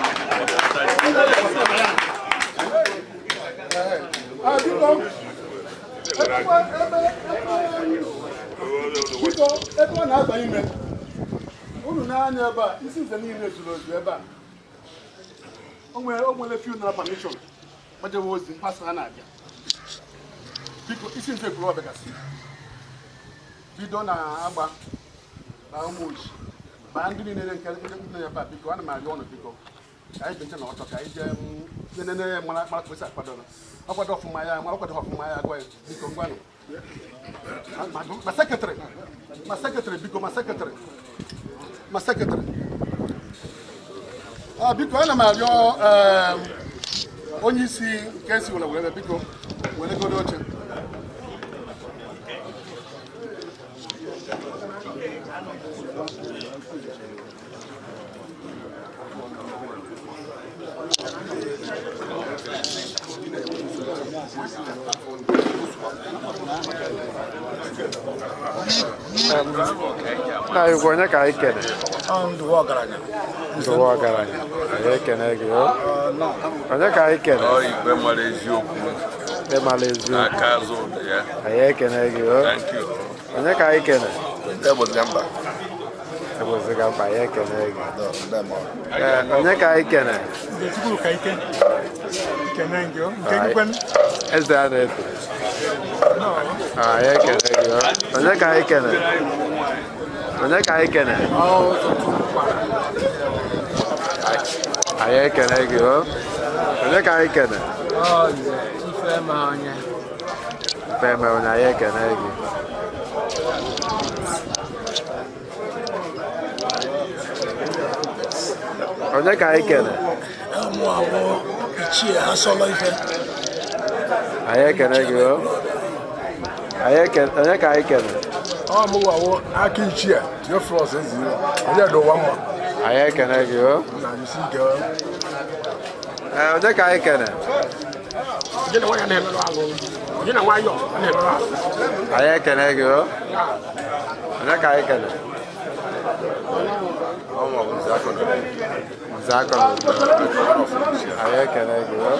Biko, biko, ebe ọ na-aba ime unu na-anya ebe a, isi nze niile zuru ezu ebe a. O nwere few nara permission gbajewe ozi mkpasa ha na-abịa. Biko, isi nze Ekwulobia gasị bido na agba na ụmụ oji baa ndị niile nke ndị nọ ebe a. Biko, ana m arịọ ụnụ, biko, ka anyị benche na ọtọ ka anyị jee nene ya, mara mara ka o si akwado ọkwado ọfụma ya, mara ọkwado ọfụma ya, agwa ya. Biko, ngwanụ, ma secretary, ma secretary, biko, ma secretary, ma secretary. Biko, ana m arịọ onye isi nke si were were, biko, were godo oche. Nna anyị ukwu, onye ka anyị kene? Ndụwa ọgaranya. Ndụwa ọgaranya, anyị ekene gị o. Onye ka anyị kene? Ọ ikpe mara eziokwu. Ikpe mara eziokwu. N'aka azụ ụdị ya. Anyị ekene gị o. Thank you. Onye ka anyị kene? Egboziga mba. Egboziga mba, anyị ekene gị. Ee, onye ka anyị kene? Chukwu ka ike kene gị o, nke gị kwen. Eze a na-eto. Anyị ekene gị o. Onye ka anyị kene? Onye ka anyị kene? Anyị ekene gị o. Onye ka anyị kene? Ifeoma onye. Ifeoma onye, anyị ekene gị. Onye ka anyị kene? Mụ abụ Ichie Asọlọ Ife. Anyị ekene gị o. Anyị ekene. Onye ka anyị kene? Ọ mụwawo aka Ichie Theophilus Ezire, onye dị ụwa mma. Anyị ekene gị o. Na isi ike. Ee, onye ka anyị kene? Onye na nwayọ na-emerụ ahụ, onye na nwayọ na-emerụ ahụ. Anyị ekene gị o. Onye ka anyị kene? Nze akọ na udo. Anyị ekene gị o.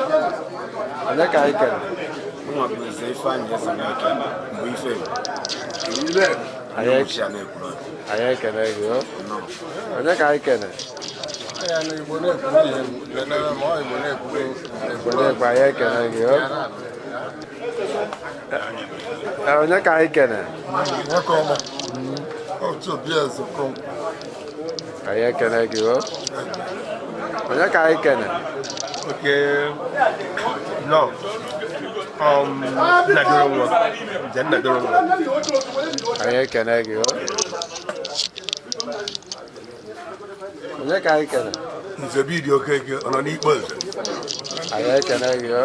Onye ka anyị kene? Nwa bụ Nze Ifeanyị Ezemeke mgbe ife. Anyị ekene gị o. Onye ka anyị kene? Igbo na-ekwu ihe lenere ma ọ Igbo na-ekwu. Igbo na-ekwu, anyị ekene gị o. Ee, onye ka anyị kene? Nwoke ọma otu obi eze Okonkwo. Anyị ekene gị o. Onye ka anyị kene? Okay. No. Nnadoro nwa. Nze Nnadoro nwa. Anyị ekene gị o. Onye ka anyị kene? Nze Bidi Okeke ọ nọ n'ikpe nze. Anyị ekene gị o.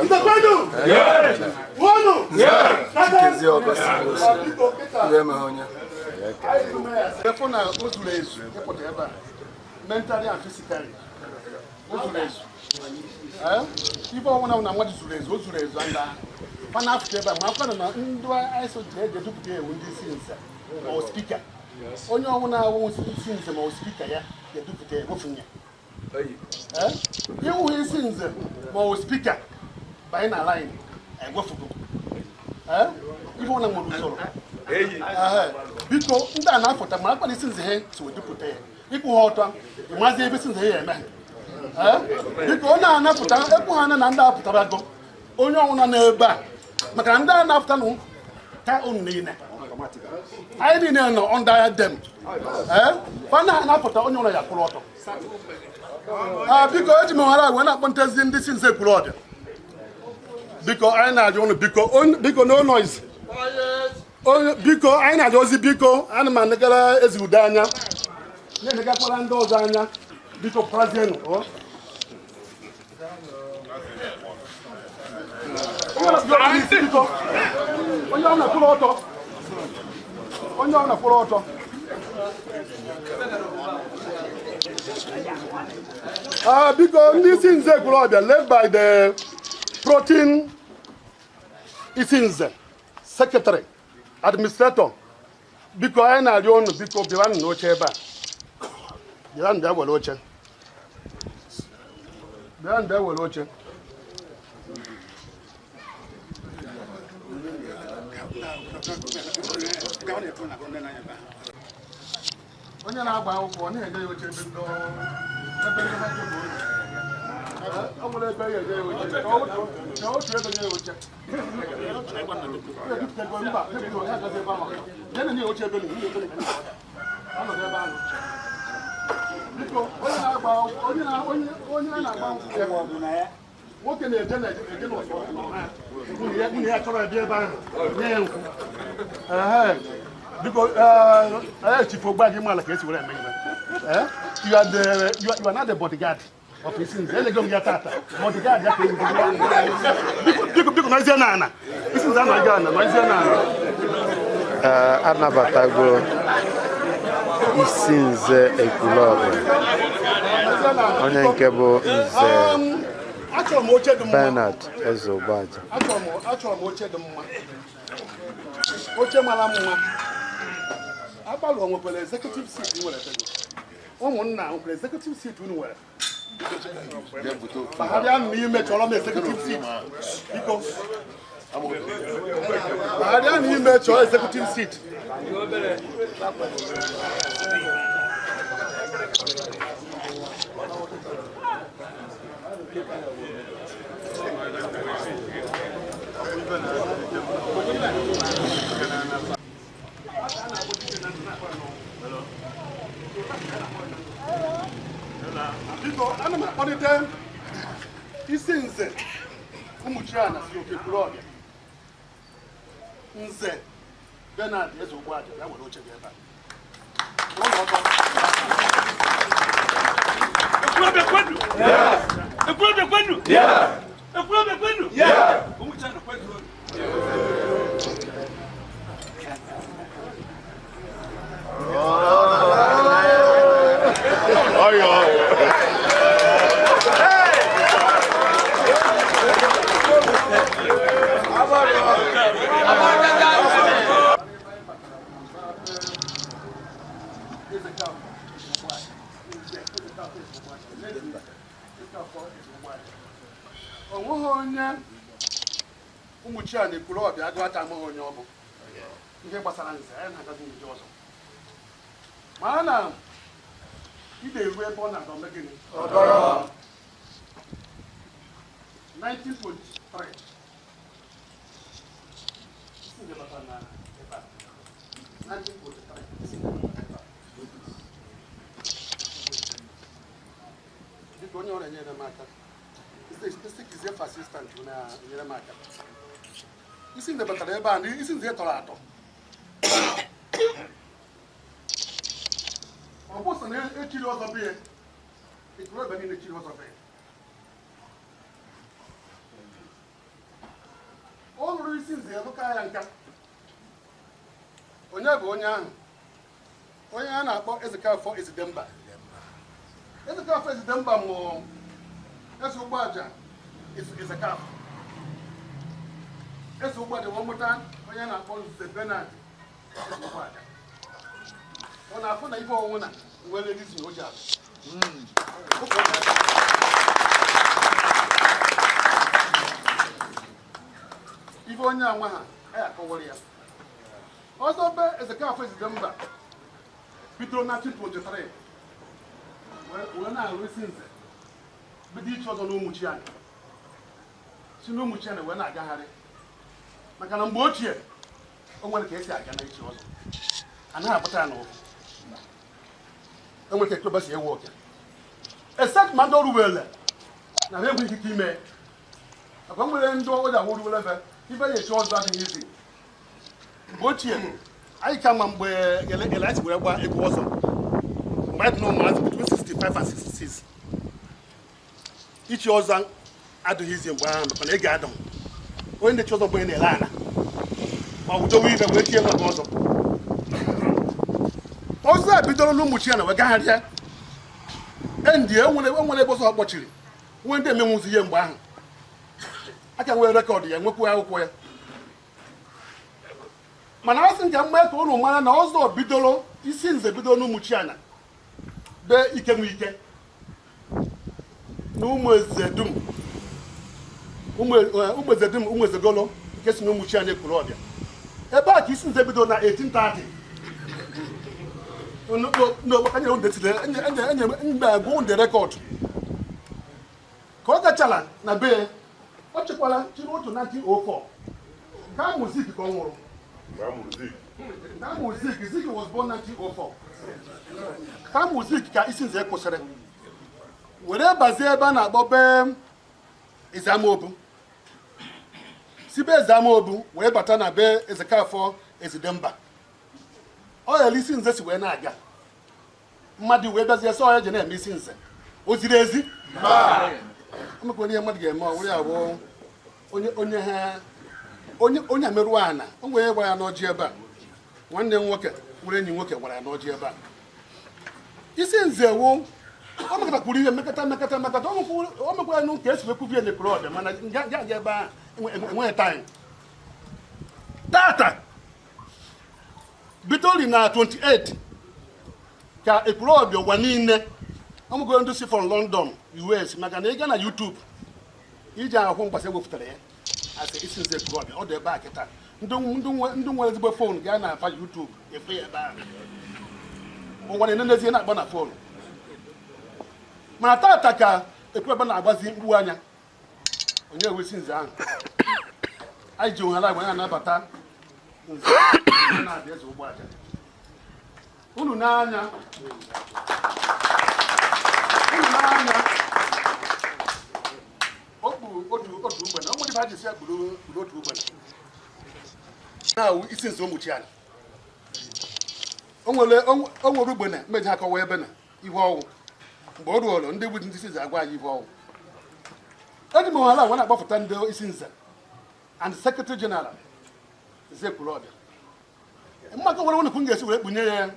Chikezie Augustine Osi. Ndị emeghe onye. Efo na o zuru ezu ịpụta ebe a, mentally and physically o zuru ezu. Ife ọnwụna na mmadụ zuru ezu, o zuru ezu ndị ahụ. Mana afụta ebe a, ma afọ na ndị ISO ji eji edupụta ewu ndị isi nze ma ọ spika. Onye ọnwụna awụ isi nze ma ọ spika ya ga-edupụta ewefunye. Iwu isi nze ma ọ spika banye na line egwefugo. Ife ọnwụna nwere usoro. Biko ndị a na-afụta ma akpa isi nze ha si wedupụta ya. Ịkwụ ha ọtọ, ịmazi ebe isi nze ha ya eme. Biko onye a na-apụta ekwu ha na ndị apụtarago onye ọnwụna n'ebe a maka na ndị a na-apụta nụ ka unu niile anyị niile nọ under them. Fa na na-apụta onye ọnwụna ya kwụrụ ọtọ. Biko eji m oghara wee na-akpọ ntezi ndị si nze Ekwulọbịa. Biko anyị na-ajụ unu biko biko no noise. Biko anyị na-ajụ ozi biko ana m anegara ezi udo anya na-enegakwara ndị ọzọ anya biko prazienụ. Onye ọ na-akwụrụ ọtọ. Onye ọ na-akwụrụ ọtọ. Biko ndị isi nze Ekwulọbịa led by the protein isi nze secretary administrator. Biko anyị na-arịọ unu biko bịaranụ n'oche ebe a. Bịaranụ bịa were oche. Bịaranụ bịa were oche. Onye na-agba akwụkwọ ọ na-enye ya oche ebe ndị ebe ndị ha bụ ọ nwere ebe ya enye ya oche ka otu ebe nye ya oche. Mba, ya agazi ebe ahụ. Ya na-enye ya oche ebe ọnọdụ ebe ahụ. Biko onye na-agba onye na-agba akwụkwọ nwoke na-eje na-eje n'ụsọ nwunye ya chọrọ ebe ebe ahụ nye ya nkwụ. Biko Chief Ogbaji mala ka esi were eme ihe. You are not the bodyguard of isi nze. Elego m ya tata. Bodyguard ya ka ewu. Biko biko nọzie na ana. Isi nze anaghị ana, nọzie na ana. Anabatago isi nze Ekwulọbịa. Onye nke bụ nze Achọrọ m oche dị mma. Bernard Eze Ogbaji. Achọrọ m oche dị mma. Oche mara mma. Agbalụ nwekwara executive seat nwere ebe. Ụmụnna nwekwara executive seat unu nwere. Ma ha bịa n'ime chọrọ m executive seat. Biko. Ma ha bịa n'ime chọrọ executive seat. Biko ana m akpọlite isi nze Ụmụchiana si oke Ekwulọbịa. Nze Bernard Eze Ogbaji ya were oche gị ebe a. Ekwulọbịa kwenu! Ekwulọbịa kwenu! Ekwulọbịa kwenu! Ụmụchiana kwenu! O nweghị onye Ụmụchiana Ekwulọbịa agụata amaghị onye ọ bụ. Ihe gbasara nze anyị na-agazi nje ọzọ. Ma a na ide eru ebe ọ na-adọ mme gịnị? 1923 isi nze batara na ebe a. 1943 isi nze batara ebe a. Biko onye ọrịa nyere m aka. Isi kizie assistant na-enyere m aka. Isi nze batara ebe a na isi nze tọrọ atọ. Ọ bụ sọ na echiri ọzọ be ya. Ekwulọbịa niile echiri ọzọ be ya. Ọ lụrụ isi nze lụka ya nka. Onye bụ onye ahụ? Onye a na-akpọ Ezekafọ Ezidemba. Ezekafọ Ezidemba mụrụ Eze Ogbaja Ezekafọ. Eze Ugboaja wee mụta onye a na-akpọ Nze Bernard Eze Ugboaja. Ọ na-afụ na ife ọnwụ na nwere reason o ji azụ. Ife onye anwa ha anyị akọwara ya. Ọzọ be Ezekafọ Ezidemba bidoro 1923 wee na-arụ isi nze, bido ichi ọzọ n'Ụmụchiana, si n'Ụmụchiana wee na-agagharị, maka na mgbe ochie o nwere ka esi aga na ichi ọzọ, anaghị apụta ya n'ụfụ. Enwere ka Ekwulọbịa si ewe oke, except ma ndị ọrụ wele na ha enweghị ikike ime, maka o nwere ndị ọja awụ ruwele ebe ife ya echi ọzọ adịghị izi. Mgbe ochie anyị ka ma mgbe Elite were gba egwu ọzọ, mgbe anyị dị n'ụmụazị between 65 and 66, ichi ọzọ adịghị izi mgbe ahụ, maka na ego adịghị. Onye na-echi ọzọ mgbe na-ele ala ma wudowe ibe wee tie maka ọzọ. Ọzọ a bidoro n'Ụmụchiana wee gagharịa endị enwere ebe ọzọ kpọchiri nwee ndị emenwuzi ihe mgbe ahụ, aka nwere record ya, nwekwa akwụkwọ ya. Mana a sị nka mma ka ụnụ mara na ọzọ bidoro isi nze bidoro n'Ụmụchiana be ike nwe ike na ụmụ eze dum, ụmụ eze dum, ụmụ eze golo nke si na Ụmụchiana Ekwulọbịa, ebe a ka isi nze bidoro na 1830. Mgbe agwụ ndị record ka ọ gachara na be ọ chịkwara chiri otu 1904 ka amụ Zik ka ọ nwụrụ. Ka amụ Zik, Zik was born 1904. Ka amụ Zik ka isi nze kwụsịrị were bazie ebe a na-akpọ be Ezeamaobu, si be Ezeamaobu wee bata na be Ezekafọ Ezidemba. Ọ ghara isi nze si wee na-aga, mmadụ wee bịazie sọ ya ji na-eme isi nze, o ziri ezi? O mekwara ihe mmadụ ga-eme, ọ wụrụ ya bụ onye onye ha onye onye amerụ ana. O nwere gwara ya n'ọjị ebe a, nwanne m nwoke nwere enyi nwoke gwara ya n'ọjị ebe a, isi nze wụ o mekọtakwuru ihe mekọta mekọta mekọta. O mekwara nụ ka esi wee kwubie n'Ekwulọbịa, mana nga nga ebe ahụ enweghị time. Tata bidori na 28 ka Ekwulọbịa ụwa niile ọmụgo ndị si from London, US, maka na ị gaa na YouTube iji ahụ mgbasa ewepụtara ya asị isi nze Ekwulọbịa, ọ dị ebe a kịta. Ndị nwere ezigbo phone gaa na afa YouTube efe ya ebe ahụ, ụwa na-enenezie na-agba na phone. Mana tata ka Ekwulọbịa na-agbazi mkpu anya onye ewesi nze ahụ, anyị ji ohere agwa ya anabata nze na-abịa Eze Ugboaja. Unu n'anya, unu n'anya, o kpuru otu ugbene, o nwere ife ha ji si ya kpuru otu ugbene na-awụ isi nze Ụmụchiana. O nwere ugbene mmeji ha kọwa ebe na ihe ọnwụ mgbe o ruoro ndị bụ ndị isi nze agwa anyị ihe ọnwụ. Eji m ohere agwa na-akpọpụta ndị isi nze and secretary general Nze Ekwulọbịa. Mmadụ nwere nwere ga-esi were kpunye ya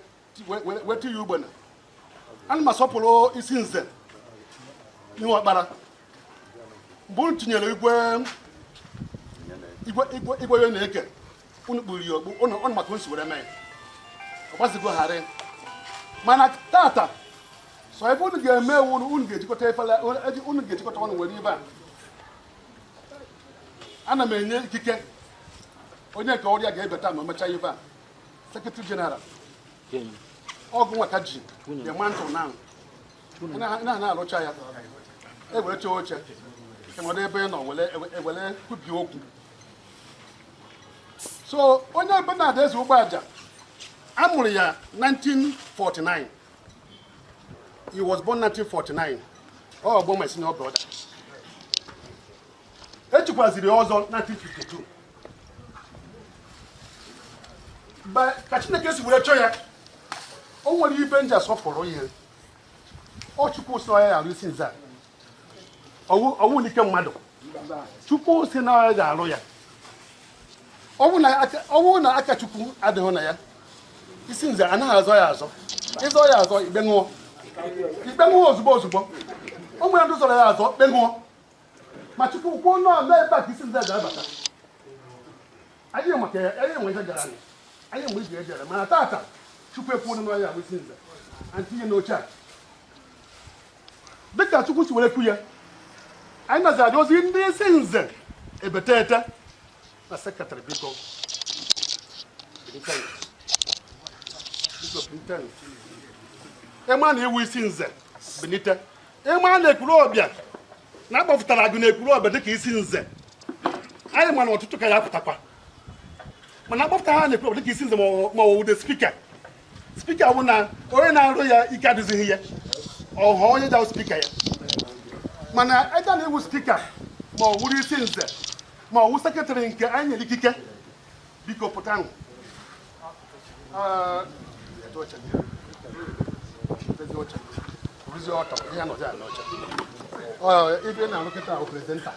wee tinye ugbene. Ana m asọpụrụ isi nze n'ihu ọkpara mgbe unu tinyere igwe igwe igwe igwe ya na-eke unu kpuru ya okpu unu unu maka unu were mee ọ gbazigo ghara. Mana tata sọ ebe unu ga-eme ewu unu ga-ejikọta efere unu ga-ejikọta ọnụ nwere ibe a. Ana m enye ikike onye nke ọrịa ga-ebeta ma mechaa ibe a, secretary general ọgụ nwa ka ji the mantle now na na-alụcha ya, ewere chee oche enwere ebe ị nọ were kwubie okwu. So onye Bernard Eze Ugboaja a mụrụ ya 1949, he was born 1949, ọ bụ my senior brother. Echikwaziri ọzọ 1952. Ka Chineke si were chọọ ya, o nwere ibe nji asọpụrụ ihe ọ Chukwu sị ya arụ isi nze a, ọwụ n'ike mmadụ, Chukwu si na ya ga-arụ ya. Ọwụ na aka Chukwu adịghị na ya, isi nze anaghị azọ ya azọ. Ịzọ ya azọ, ikpe ṅụọ, ikpe ṅụọ ozugbo ozugbo. O nwere ndị zọrọ ya azọ, kpe ṅụọ. Ma Chukwu kwuo nọọ n'ebe a ka isi nze ga-abata. Anyị maka anyị enwe ihe gara anyị. Anyị enwe ije ejere mana tata Chukwu ekwuo n'ọya ya bụ isi nze. Anyị tinye n'oche a. Dịka Chukwu si were kwu ya, anyị nazi ozi ndị isi nze ebetete na secretary biko. Ịma na iwu isi nze benite. Ịma na Ekwulobia na akpọpụtara agụ na Ekwulobia dịka isi nze. Anyị ma na ọtụtụ ka ya pụtakwa. Mana akpọpụta ha na Ekwulobia dịka isi nze ma ọ wụ spika. Spika bụ na onye na-arụ ya ike adịzighị ya. Ọha onye ji spika ya. Mana ịga na iwu spika ma ọ wụrụ isi nze ma ọ wụ secretary nke anyị nyere ikike biko pụtanụ. Ibe na-arụ kịta ahụ presenter.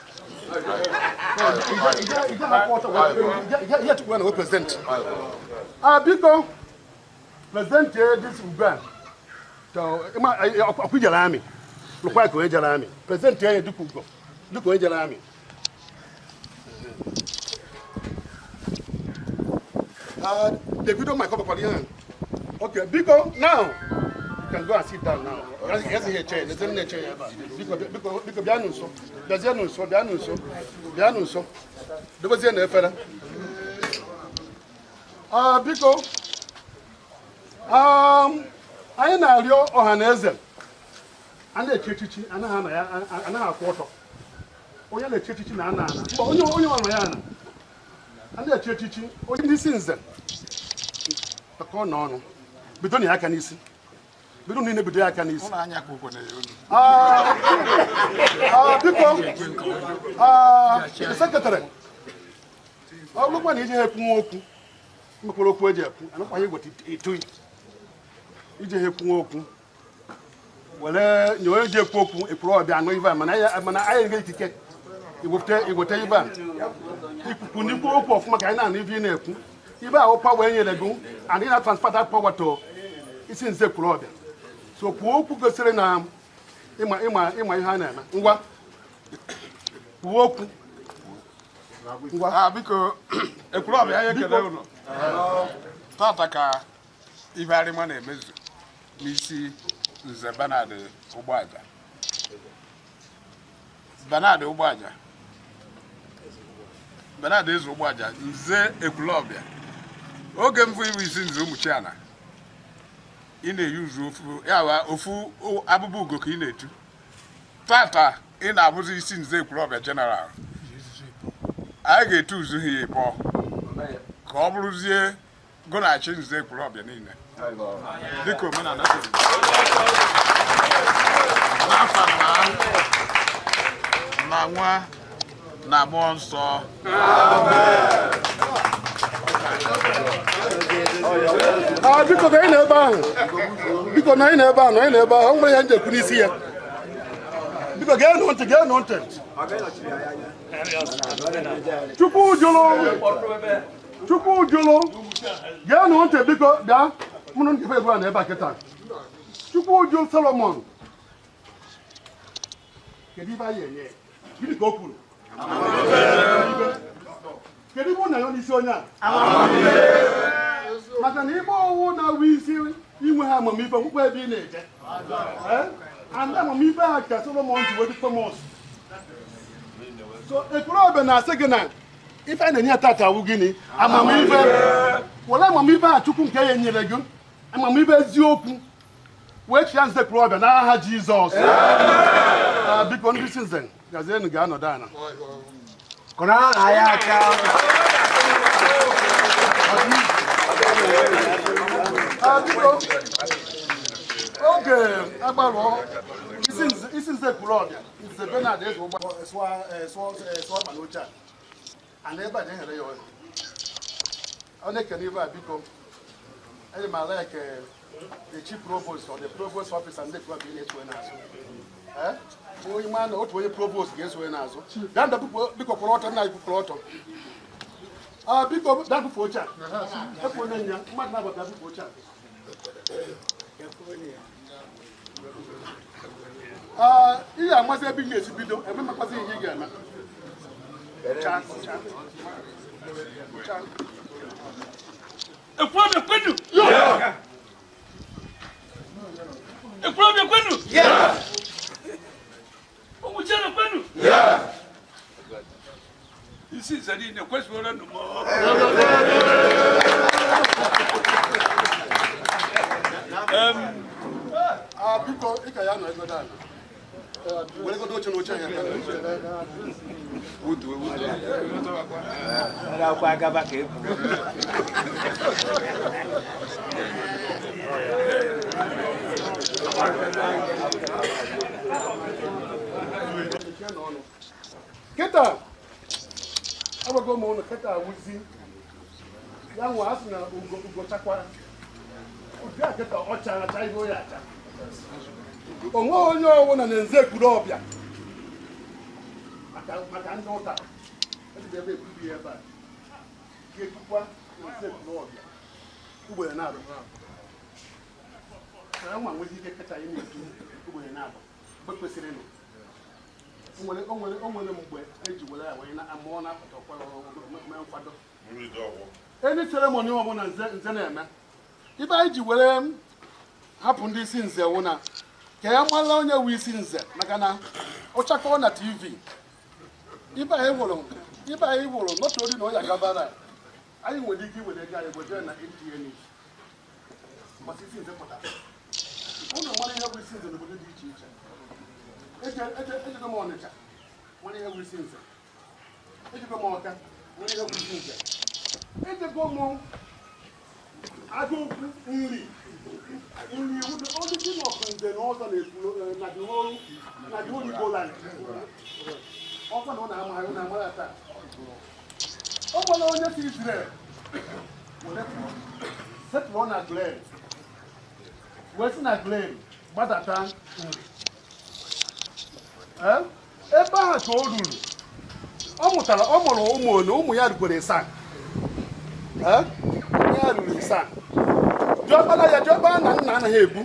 Biko present this ugbu a ọkụ jere amị lụkwa ka onye jere amị present ya dịka ugo dịka onye jere amị. Davido my cup of coffee. Okay, biko now you can go and sit down now. Yes, here chair. There's no chair. Biko biko biko bịa nso. Bịazie nso, bịa nso. Bịa nso. Dobezie na efere. Biko. Anyị na-arịọ ọha na eze. A na-echi echichi, anaghị ana ya, anaghị akwụ ọtọ. Onye na-echi echichi na ana ana. Mba, onye onye nọ ya ana. A na-echi echichi, onye ndị isi nze. Ka ọ nọ ọnụ. Bido na ya aka n'isi. Bido na bido ya aka n'isi. Biko. Secretary. Ọ bụrụkwa na ije ha ekwunwe okwu. Mmekwara okwu eji ekwu, anakwaghị igweta etu ije ha ekwunwe okwu. Were nye onye ji ekwu okwu Ekwulobia anụ ibe a mana anyị enweghị ikike iweta ibe a. Ikuku n'ikwu okwu ọfụma ka anyị na-anụ ibe ị na-ekwu. Ibe ahụ power enyere gị and ị na-transfer that power to isi nze Ekwulobia. So kwuo okwu gosiri na ịma ịma ịma ihe a na-eme. Ngwa kwuo okwu. Ngwa biko Ekwulobia anyị ekele unu. Tata ka ibe arịma na-emezu n'isi nze Bernard Ugboaja. Bernard Ugboaja. Bernard Eze Ugboaja nze Ekwulobia. Oge mbụ iwu isi nze Ụmụchiana ị na-eyuzu ofu ya wa ofu abụbụ ugo ka ị na-etu. Tata ị na-abụzi isi nze Ekwulobia general. Anyị ga-etu uzu ha ya ịbọ ka ọ bụrụzie gụnachi nze Ekwulobia niile dịka omenala si dị. N'afa na nwa na mmụọ nsọ. Biko na anyị na-ebe ahụ. Biko na anyị na-ebe ahụ, na anyị na-ebe ahụ. O nwere ihe njekwu n'isi ya. Biko geenụ ntị, geenụ ntị. Chukwu jụrụ. Chukwu jụrụ. Geenụ ntị biko bịa. Mụ na ndị egwu a na ebe a kịta. Chukwu jụrụ Solomon. Kedu ibe anyị enye? Gịnị ka o kwuru? Kedu ibe na ya n'isi onye a? Maka na igbe owu na-awụ isi inwe ha amamife nwekwa ebe ị na-eje. And amamife ha ka Solomon ji wee dị famous. So Ekwulobia na-asị gị na ife a na-enye tata awụ gịnị? Amamife. Were amamife a Chukwu nke ya nyere gị, amamife eziokwu, wee chịa nze Ekwulobia n'aha Jizọs. Biko ndị isi nze gazienụ ga-anọdụ ala. Kụrụ aha ya aka. Biko oge agbalụọ isi nze Ekwulobia nze Bernard Eze Ugboaja sụọ akpa n'oche a. Ana ebe a na-ehere ya ọhịa. Ọ na-ekene ibe a biko. Anyị ma like the chief provost or the provost officer ndị Ekwulobia na-eso n'azụ. Onye ma na otu onye provost ga-eso n'azụ. Bịa nda biko kwụrụ ọtọ nna anyị kwụrụ ọtọ. Biko bịa bụfu oche a. Efu onye nya mmadụ na-abụ bịa bụfu oche a. Ihe amasị ebe ị ga-esi bido ebe makwasị ihe ị ga-eme. Ekwulobia kwenu! Ekwulobia kwenu! Ụmụchiana kwenu! Isi nze niile kwesịrị nụ m. Biko ị ka ya nọ egodo ala. Were godo oche n'oche ya. Akwụkwọ agaba ka ebu. Kịta agwago m ụnụ kịta awụzi ya nwa a sị na ugo chakwara ụdị a kịta ọ chara acha ihe oyi acha onwe onye ọwụna na nze Ekwulobia maka ndị ụta ejide ebe ekwubi ebe a ga-ekwukwa nze Ekwulobia ugboro na-abụ ka nwa nwezi ike kacha ị na-etu ugboro na-abụ mgbe kwesịrị nụ o nwere mgbe eji were ya wee mụọ na-apụta mee nkwado eni seremoni ọbụla nze na-eme ibe anyị ji were hapụ ndị isi nze wụ na ka ya mara onye wu isi nze maka na ọchakọ na TV ibe anyị hụrụ n'otu ori na ọya gabara anyị nwere ike iwere ego anyị gbojere na NTA News maka isi nze pụtara ụnụ mara ihe bụ isi nze n'obodo dị iche iche. Ejego m Ọnịcha nwere ihe bụ isi nze, ejego m Ọka nwere ihe bụ isi nze, ejego m Agụukwu nri origin of nze na ọzọ na the whole Igbo land. Ọkwa na ọ na-amaghị na amara taa ọ gwara onye si Israel were setụlụ na Glen wee si na Glen gbadata nri ebe ahụ ka o ruru ọ mụtara ọ mụrụ ụmụ ole ụmụ ya rukwere ịsaa ya ruru ịsaa diọkpara ya diọkpara na nna anaghị ebu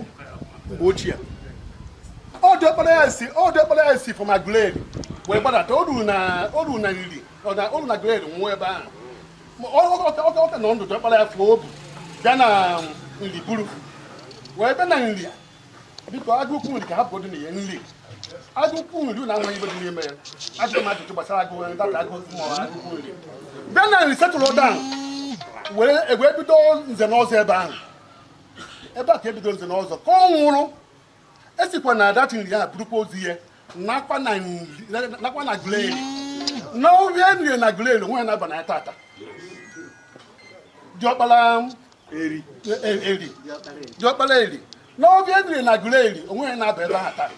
mgbe ochie ọ diọkpara ya si from Glen wee gbadata o ruru na nri o ruru na Glen nwụọ ebe ahụ ọka nọ ndụ diọkpara ya fụọ obu bịa na nri buru wee bịa na nri biko agụukwu nri ka ha bụgodu na ya nri agụukwu nri na amaghị ibe dị n'ime ya ajụrụ m ajụjụ gbasara agụụ data agụụ ma agụukwu nri bịa na nri setụlụ down were wee bido nze na ọzọ ebe ahụ ebe a ka ebido nze na ọzọ ka ọ nwụrụ esikwa na adati nri ya burukwa ozu ya nakwa na Glen na orie nri na Glen onwe ya na-aba na ya tata diọkpara eri diọkpara eri na orie nri na Glen onwe ya na-aba ebe ahụ taa.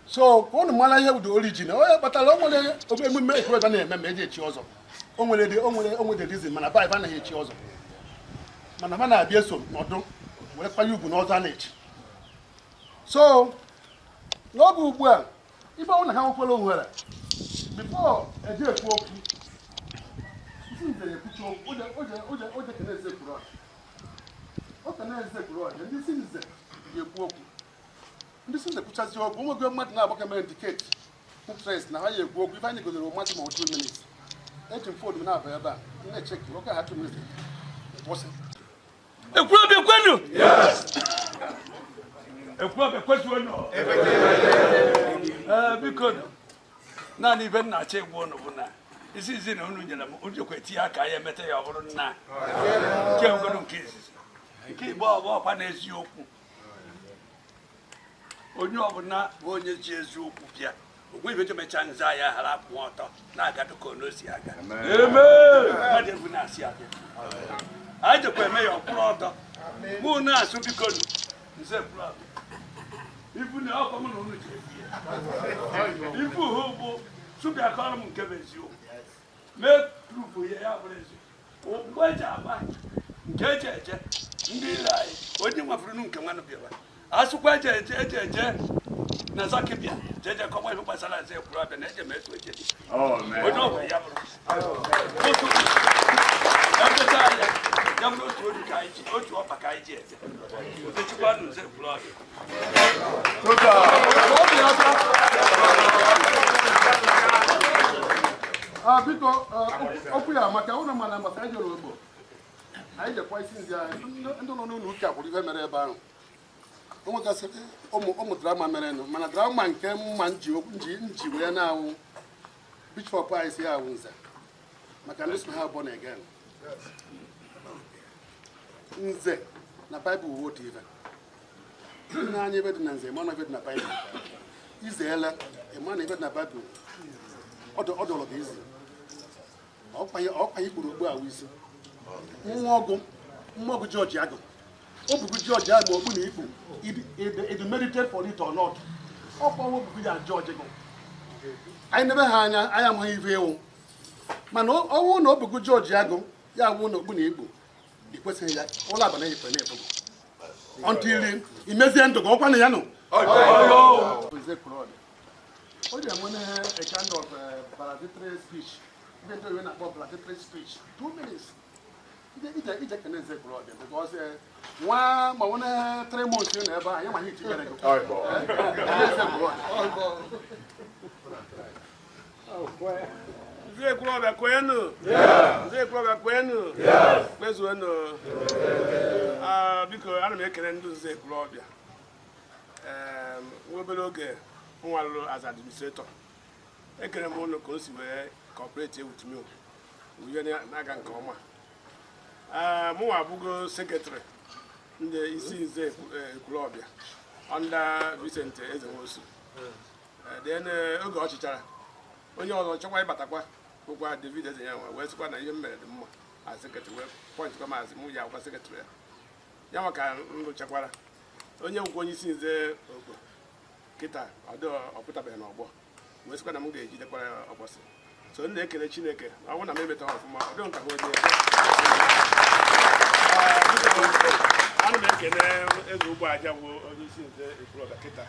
So ka ụnụ mara ihe bụ origin onye kpatara o nwere emume Ekwulobia na-eme ma eji echi ọzọ o nwere reason mana baịbụl anaghị echi ọzọ mana ha na-abịa eso n'ọdụ were kwanye ugwu n'ọzọ a na-echi. So n'oge ugbu a ibe ọnwụ na ha nwekwara ohere bifo eji ekwu okwu isi nze ekwuchi okwu oje kene eze Ekwulobia o kene eze Ekwulobia ndị isi nze ga-ekwu okwu ndị isi nze kwuchazi okwu onwego mmadụ na-agbaka mere indicate interest na ha ya ekwu okwu ife anyị godoro mmadụ ma 2 minutes eji m fon m na-aba ebe a m na-echeki oke ha 2 minutes kwụsị. Ekwulobia kwenu! Ekwulobia kwezuonụ! Biko naanị ibe nna achọ egwu ụnụ bụ na isi izi na unu nyere m ujekwa etinye aka ya emeta ya ọ bụrụ nna nke ngoro nke izizi nke igbo ọbụ ọkwa na eziokwu onye ọbụla bụ onye ji eziokwu bịa ogwe ibe mecha nza ya ghara akwụ ọtọ na-aga dịka ọ si aga mmadụ egwu na-asị abịa anyị jekwa eme ya ọkwụrụ ọtọ mụ na-asụ biko nze Ekwulobia ibu na ọkwa m na unu ji ebi ya ibu hụ bụ sụbịa kọrọ m nke bụ eziokwu mee prufu ya ya bụrụ eziokwu mgbe eji agba nke eji eje ndị ile anyị onye nwafuru nke nwanụ bịara asụkwa eje eje eje eje na zakibia jeje kọwa ihe gbasara nze Ekwulobia na eje m etu eje dị onye ọ bụla ya bụrụ otu epụta ya Ya bụrụ otu obi ka anyị ji, otu ọkpa ka anyị ji eze. Echekwanụ nze Ekwulọbịa. Biko, okwu ya maka ụlọ, mana maka anyị jere ogbo, anyị jekwa isi nzi anyị ndị nọ n'ụlọ ụka kwuru ihe mere ebe ahụ. O nwegasịrị ụmụ drama merenụ, mana drama nke mma nji nji wee na-awụ bishọp anyị si ya awụ nze maka ndị so ha born again. Nze na baịbụl wuo otu ife nna anyị. Ebe dị na nze, ịma na ebe dị na baịbụl izeela, ịma na ebe dị na baịbụl ọ dọrọ gị izi ọkpa ikpuru okpu awụ isi mmụọ ọgụ, mmụọ ọgụ George agụ o bugu George agụ okpu na ikpu idu merited for it or not. Ọkwa obugu ya George gụ anyị nebe ha anya, anyị amaghị ife ewu, mana ọwụ na obugu George agụ ya awụ na okpu na ikpu i kwesịghị ya ụlọ abalị ekwe na-ebugo until imezie ndụ gị ọkwa na ya nọ. O ji enwe a kind of valedictory speech, ndị ndị oyibo na-akpọ valedictory speech, 2 minutes, ije ije kene Nze Ekwulọbịa, because nwa ma nwere 3 months nọ ebe ahụ ya ma ihe itikere gị. Nze Ekwulọbịa. Nze Ekwulọbịa kwenu! Nze Ekwulọbịa kwenu! Kwezuonu! Biko, ana m ekele ndị Nze Ekwulọbịa. Nwa obere oge m nwalụrụ as administrator, ekele m ụnụ ka o si wee cooperate with me, ihe na-aga nke ọma. Mụnwa abụgo secretary ndị isi Nze Ekwulọbịa under Vincent Ezenwosu. Then oge ọ chịchara, onye ọzọ chọkwa ịbatakwa bụkwa David Ezenyanwa, wee sịkwa na ihe m mere dị mma as secretary, wee appointkwa maazị mụ ya akwụkwa secretary ya. Ya maka m rụchakwara onye nwekwa onye isi nze ogbo kịta ọ ọpụtabeghị n'ọgbọ, wee sịkwa na m ga-ejidekwara ya ọgbọsị. So m na-ekele Chineke na ọ bụrụ na m emetaghị ọfụma, ọ dịghị nka ha onye. Ana m ekele eze ugbo aja bụ onye isi nze Ekwulọbịa kịta,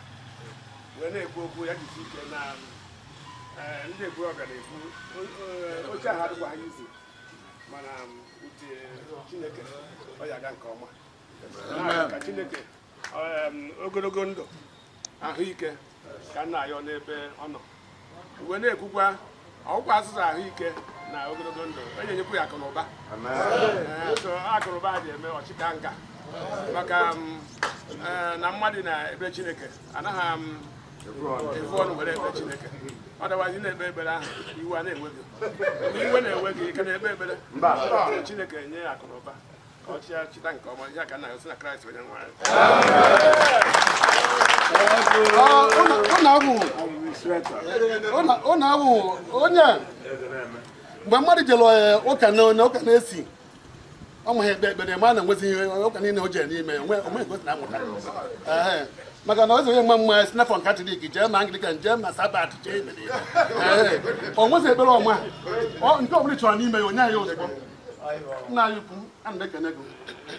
wee na-ekwu okwu ya jisi ike na ndị Ekwulọbịa na-ekwu oche ahụ adịkwa ha izu, mana uche Chineke ọ ya aga nke ọma. Ka Chineke ogologo ndụ, ahụike ka nna ayọ n'ebe ọ nọ, wee na-ekwukwa ọgwụkwa asụsụ ahụike na ogologo ndụ e na-enyekwu ya akụ na ụba. So akụ na ụba ji eme ọchịka nka maka na mmadụ na-ekpere Chineke anaghị efu ọnụ were ekpe Chineke. Ọ dawazi na-ekpe ekpere ahụ, iwe a na-enwe gị, iwe na-enwe gị ike na-ekpe ekpere. Chineke nye ya akụ na ụba ka ọ chịa chịta nke ọma. Ihe ka nna ya si na Kraịst onye nwe anyị. Ụnụ abụ onye mgbe mmadụ jere ụka na onye ụka na-esi ọ maghị ekpe ekpere, ma a na-enwezi ihe ụka niile o jere n'ime onwe onwe gosi na amụta, maka na eze onye mma mma si n'afọ Catholic jee ma Anglican jee ma Sabbath jee imere o nwezi ekpere ọma nke ọbụla chọrọ n'ime ya onye anyị ozugbo. Nna anyị ukwu, ana m ekene gị.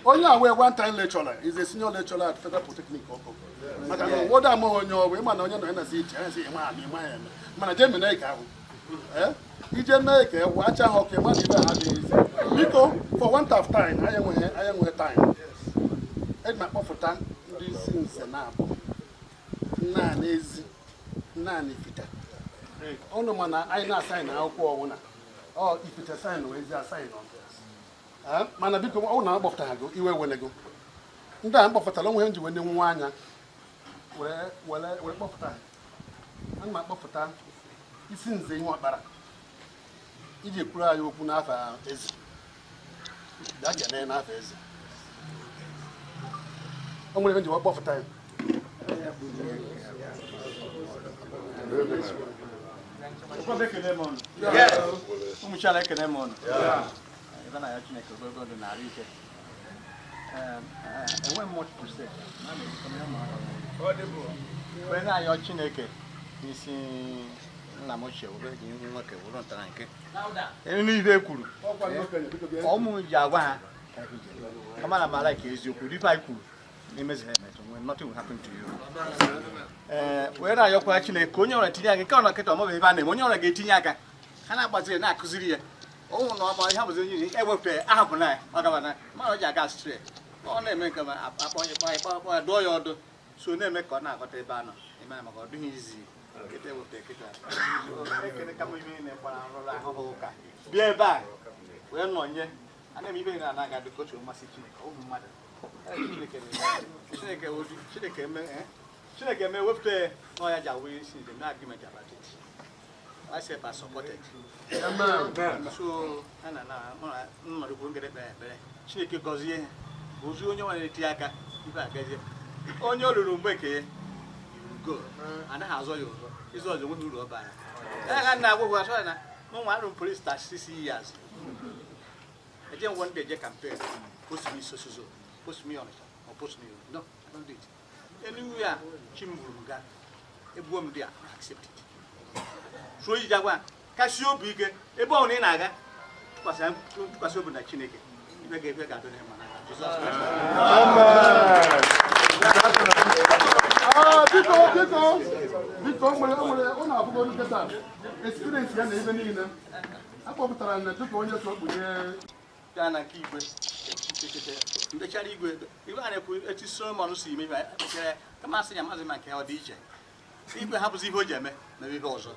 Onye a wee one time lecturer is a senior lecturer at Federal Polytechnic Oko, maka na ụfọdụ amaghị onye ọ bụ. Ịma na onye nọ ya na si iche ya si ịma ama ịma ya eme, mana jee mene ka ahụ ije mee ka ewu acha ha ọkụ, ịma na ibe ha adịghị isi. Biko, for want of time, anyị enweghị time. Eji m akpọfụta ndị isi nze na-abụ nnaanị ezi nnaanị Ifite ụnụ, mana anyị na-asign akwụkwọ ọwụna ọ Ifite sign ezi asign. Mana biko, ọ na akpọpụtara gị iwe were gị ndị a mkpọpụtara onwe ha ji wee nwa anya were were were kpọpụta ha. Ana m akpọpụta isi nze ihe ọkpara iji kwuru anyị okwu n'afọ eze. Bịa kene n'afọ eze. O nwere ebe nji wee kpọpụta ya. Ụfọdụ ekele m ụnụ. Ụmụ Chiala, ekele m ụnụ. Ebe na ya Chineke ogologo ndụ na arụ ike. Enweghị m much to say. Ma na ebukọ m ya ma wee na-ayọ Chineke n'isi nna m ochie were ji ihu nwoke wụrụ ntara nke elu ife e kwuru ọmụ ji agwa ha kama na mara ka eziokwu ife anyị kwuru na-emezighị emezu when nothing will happen to you. Ee, wee na-ayọkwa Chineke ka onye ọra tinye aka nke ọ na nkịta ọmọbụ ebe a na-eme onye ọra ga-etinye aka ha na-agbaziri na-akụziri ya. Ụmụ na ọma ihe bụzi onye ewepụ ahapụ na ọ gaba na mmadụ ji aga straight. Ọ na-eme nke ma akpọ ya kpọ ya dụọ ya ọdụ so na-eme ka ọ na-aghọta ebe a nọ eme maka ọ dịghị izi nkịta ewepụta kịta. Ekele ka m ibe niile gbara arụrụ ahụhụ ụka bịa ebe a wee nọnye a na-eme ibe niile anaghị adị ka otu mmasị Chineke ụmụ mmadụ. Chineke Chineke eme Chineke eme wepụta ya na ọ ya ji awụ isi njem na argument about it. I said I support it. Amen. So ana na nnọdụ ngere kpere ekpere Chineke gọzie ha gozie onye nwere eti aka ife agazie onye o ruru mgbe nke ya go anaghị azọ ya ụzọ ịzọ ọzọ enweghị uru ọ bara. Ya ga na agwụgwụ asọ na mụ nwa arụ m police 36 years. Eje one day je campaign post me so so post me Onitsha or post me no I don't do it. Anywhere chimburu ga egbuo m dị a accept it. So iji agwa kasi obi ike ebe ọ na ị na-aga tụkwasị obi na Chineke ibe ga ebe ga-adị mma n'aka Jizọs Kraịst. Biko biko biko nwere ụlọ akwụkwọ nkịta experience ya na ebe niile akpọpụtara na dịka onye so kpunye ya na nke igwe mbechara igwe igwe a na-ekwu etu Solomon si eme ihe ekpechara kama asị ya maazị ma nke ọ dị iche igwe hapụzi ihe o ji eme mebe ihe ọzọ.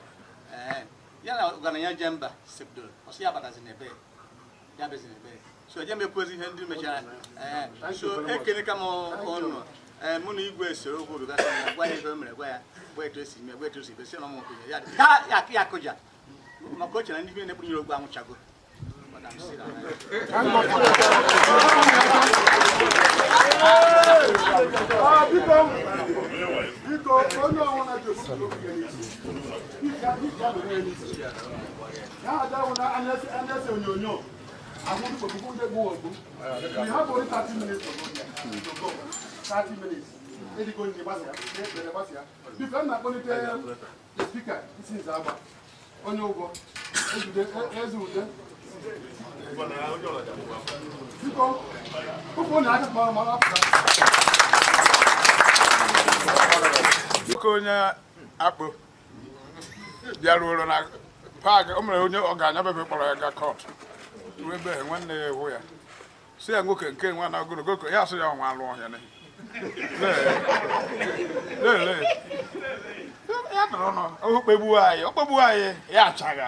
Ee ya na ọgaranya je mba sepdoro ọsị ya batazi n'ebe ya bezi n'ebe so eje mekwuzi ihe ndị mechara. Ee so ekele ka m ọnụ ee mụ na igwe soro okwu obigasị ya gwa ya ebe o mere gwa ya gwa etu esi eme gwa etu esi besi na ụmụ okenye ya ya ya akụja maka o chere ndị niile kpunyere ogwu anwụchago. Biko biko onye ọnwụna ji okwukwe okwu ya n'isi ya adawụ na anya-ese onyonyo ahụ ndị okpukpu ndị gbuo ogbu. We have only 30 minutes to go. 30 minutes. Edigo ndị gbasịa ekpere gbasịa. Biko m na-akpọlite the speaker isi nze agba onye ụgwọ eze ude. Biko ụkwụ na aka kpọrọ ma ọ pụta. Biko onye akpụ bịaruoro na paakị o mere onye ọgaranya bebe kpọrọ ya ga kọt ruo ebe nwanne ya ewu ya si ya nwoke nke nwa na ogologo ya asị ya ọnwa alụ ọhịa lele ya nọrọ nọ okpegbuo anyị okpegbuo anyị ya achaghị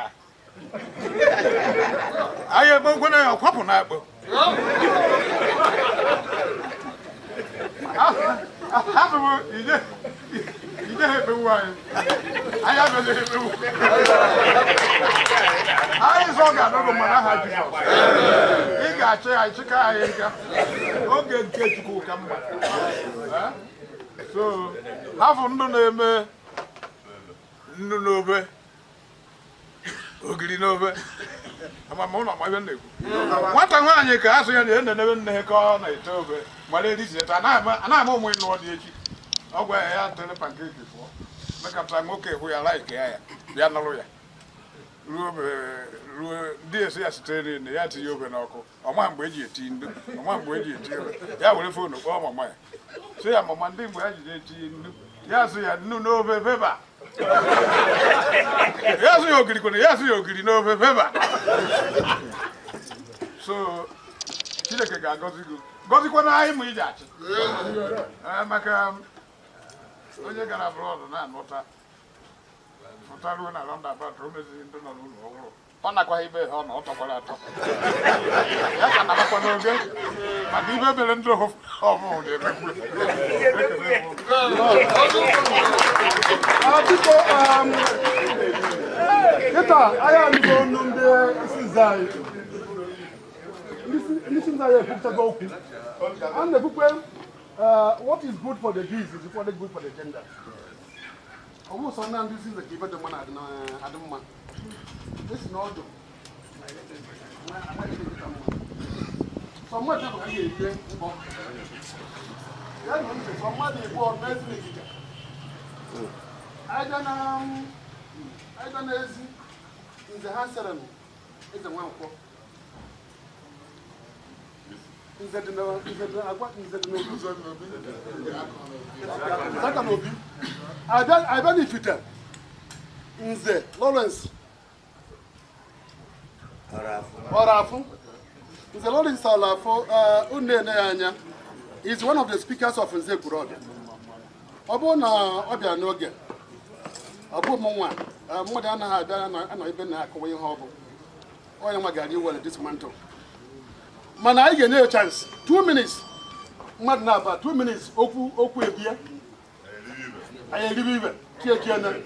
anyị ebe nkwene ya ọkwapụ na akpụ asụbụ ije ije ha ekpegbu anyị anyị abịaghị ekpegbu anyị sọ ga-anọgụ mana aha Jizọs ị ga-achị anyị chịka anyị nka oge nke Chukwu ka mma. So hafụ ndụ na-eme nnu n'obe ogiri n'obe amama ụlọ ma ihe na-ekwu nwata nwaanyị ka asụ ya na enenebe nne ka ọ na-ete obe mara erizieta a na-ama ụmụ ịnụ ọ dị echi ọ gwa ya ya tere pankeki pụọ mekata nwoke hụ ya laik ya ya bịa nụrụ ya ruo ndị esi ya sitere niile ya tinye obe n'ọkụ ọma mgbe eji eti ndu ọma mgbe eji eti obe ya were foonu kpọọ mama ya sị ya mama ndị mgbe ya jide eti nnu ya sị ya nnu n'obe feba ya sị ya ogiri kwene ya sị ya ogiri n'obe feba. So Chineke ga-agọzi gị gọzikwana anyị ma iji achị maka onye gara abroad na-anụta pụta ruo na roundabout o meziri ndị nọ n'ụlọ ọhụrụ ọ nakwaghị ibe ha ọ na ọ tọkwara atọ ya ka nabakwa n'oge maka ibe mere ndị ọhụụ na-emekwu. Biko kịta anyị anụgo ọnụ ndị isi nze anyị ndị isi nze anyị ekwupụtago okwu a na-ekwukwe what is good for the geese is equally good for the gender. Ọ bụ sọ na ndị isi nze ka ibe dị mma na-adị mma esi n'ọdụ sọ mmadụ ka a ga-erie mbọ ya na ntị sọ mmadụ ịbụọ n'ezi n'ekike aja n'ezi nze ha sere m eze nwankwọ nze dị n'agwa nze dị n'obi nze n'obi abịa n'ifite nze Lawrence Ọrafụ. Nze Lawrence Ọlafụ, unu ene ya anya, is one of the speakers of Nze Ekwulobia. Ọ bụrụ na ọ bịa n'oge, ọ bụ m nwa, mmadụ anaghị abịa anọ ebe na-akọwa ihe ọ bụ. Onye nwa gara iwere this mantle. Mana anyị ga-enye ya chance 2 minutes, mmadụ na-aba 2 minutes, okwu okwu ebie. Anyị eribe ibe tie ejene.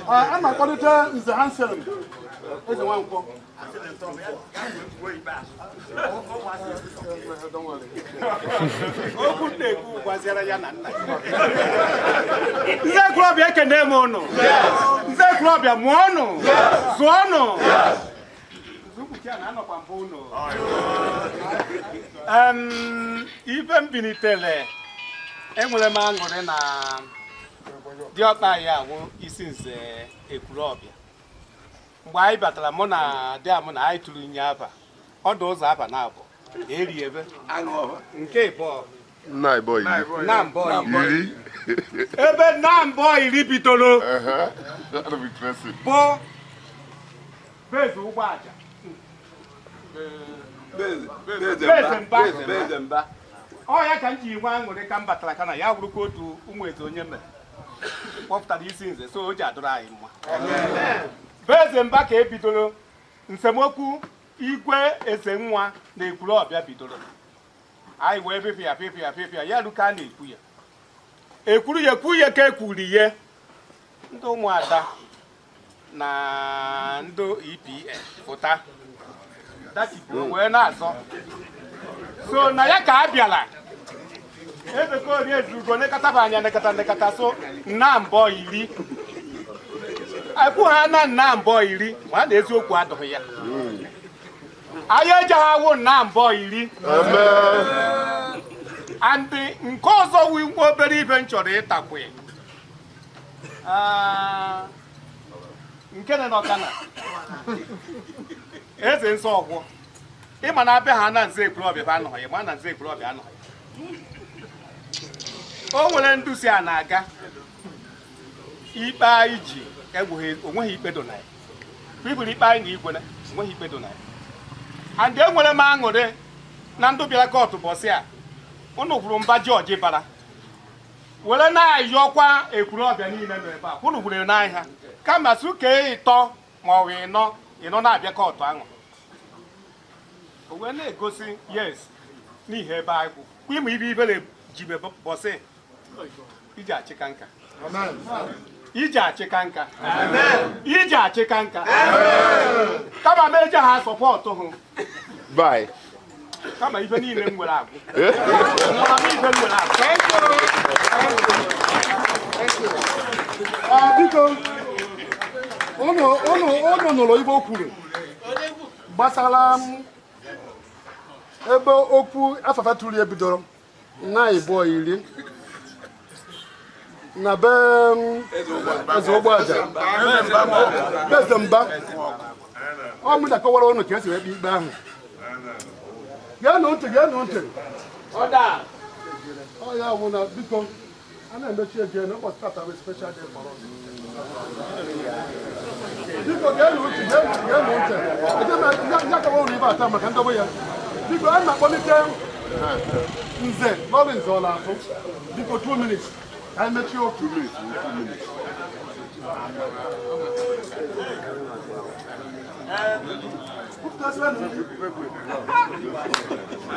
A na-akpọlite Nze Hanselm Eze Nwankwọ. Okwu m na-ekwu gwaziara ya na nna. Nze Ekwulobia, ekene m ụnụ. Nze Ekwulobia, mụọnụ, zụọnụ. Nze Ukwu na anọkwa mbụ ụnụ. Ife m bilitere, enwere m aṅụrị na diọkpa ya awụ isi Nze Ekwulobia. Mgbe anyị batara, mụ na di amụ na anyị tụrụ nye afa ọdụ ụzọ afa na abụọ eri ebe nke ịbụọ Nna ịbọ iri. Na mbọ iri. Ebe na mbọ iri bidoro That'll be interesting. bụ beze ụgbọ aja, beze mba. Ọ ya ka m ji nwe aṅụrị ka m batara ka na ya wụrụkwa otu ụmụ eze onye mere kpọpụtara isi nze, so o ji adụrụ anyị mma. Beze mba ka ebidoro nsemokwu igwe eze nwa na Ekwulobia bidoro. Anyị wee pịpịa pịpịa pịpịa ya ruka a na-ekwu ya, ekwuru ya, ekwu ya ka ekwuru ya. Ndị ụmụada na ndị EPN pụta dachipụ wee na-azọ so na ya ka a bịara Ezekori ezugo nekata anya nekata nekata so nna mbọ iri ekwu ha na nna mbọ iri, ma na eziokwu adụghị ya. Anyị ejeghị awụ nna mbọ iri. And nke ọzọ wu nwa obere ibe m chọrọ ịtakwe nke na n'ọkana eze nsọ ọgwụ ịma na abịa ha na Nze Ekwulobia bụ anọghị ma na Nze Ekwulobia anọghị. O nwere nduzi a na-aga ikpe anyị ji onweghị ikpe do na ya bibiri ikpe anyị na igwe na onweghị ikpe do na ya. And enwere m aṅụrị na ndụ bịara kọtụ bọsị a, ụnụ kwuru mba jọji bara were na-ayọkwa Ekwulobia niile nọ ebe a, ụnụ gwuru n'ahịa kama su kee ịtọ ma ọ bụ ịnọ ịnọ na-abịa kọtụ ahụ, o wee na-egosi yes n'ihi ebe anyị kwụ ịmụ ibe ibere jibe bọsị iji achịka nka, iji achịka nka, iji achịka nka, kama m eje ha sọpọtụ hụ. Bye. Kama ife niile m nwere agwụ. Nwere m ife m nwere agwụ. Biko, ụnụ nụrụ ibe o kwuru gbasara m ebe okwu afafa tụrụ ya bidoro na ịbụọ iri na be eze ụgbọ aja eze mba. Ọ mụ na-akọwara ụnụ ka esi wee kpee ikpe ahụ. Geenụ ntị, geenụ ntị. Ọ ya wụ na biko a na-emechi ege na ụbọchị tata bụ special day for us. Biko geenụ ntị, geenụ ntị, geenụ ntị. Eje m ya akọwa ụnụ ibe ata maka ndobe ya. Biko, a na-akpọlite Nze Lawrence Ọlafụ. Biko, 2 minutes ka anyị mechie okwu. 2 minutes, 2 minutes.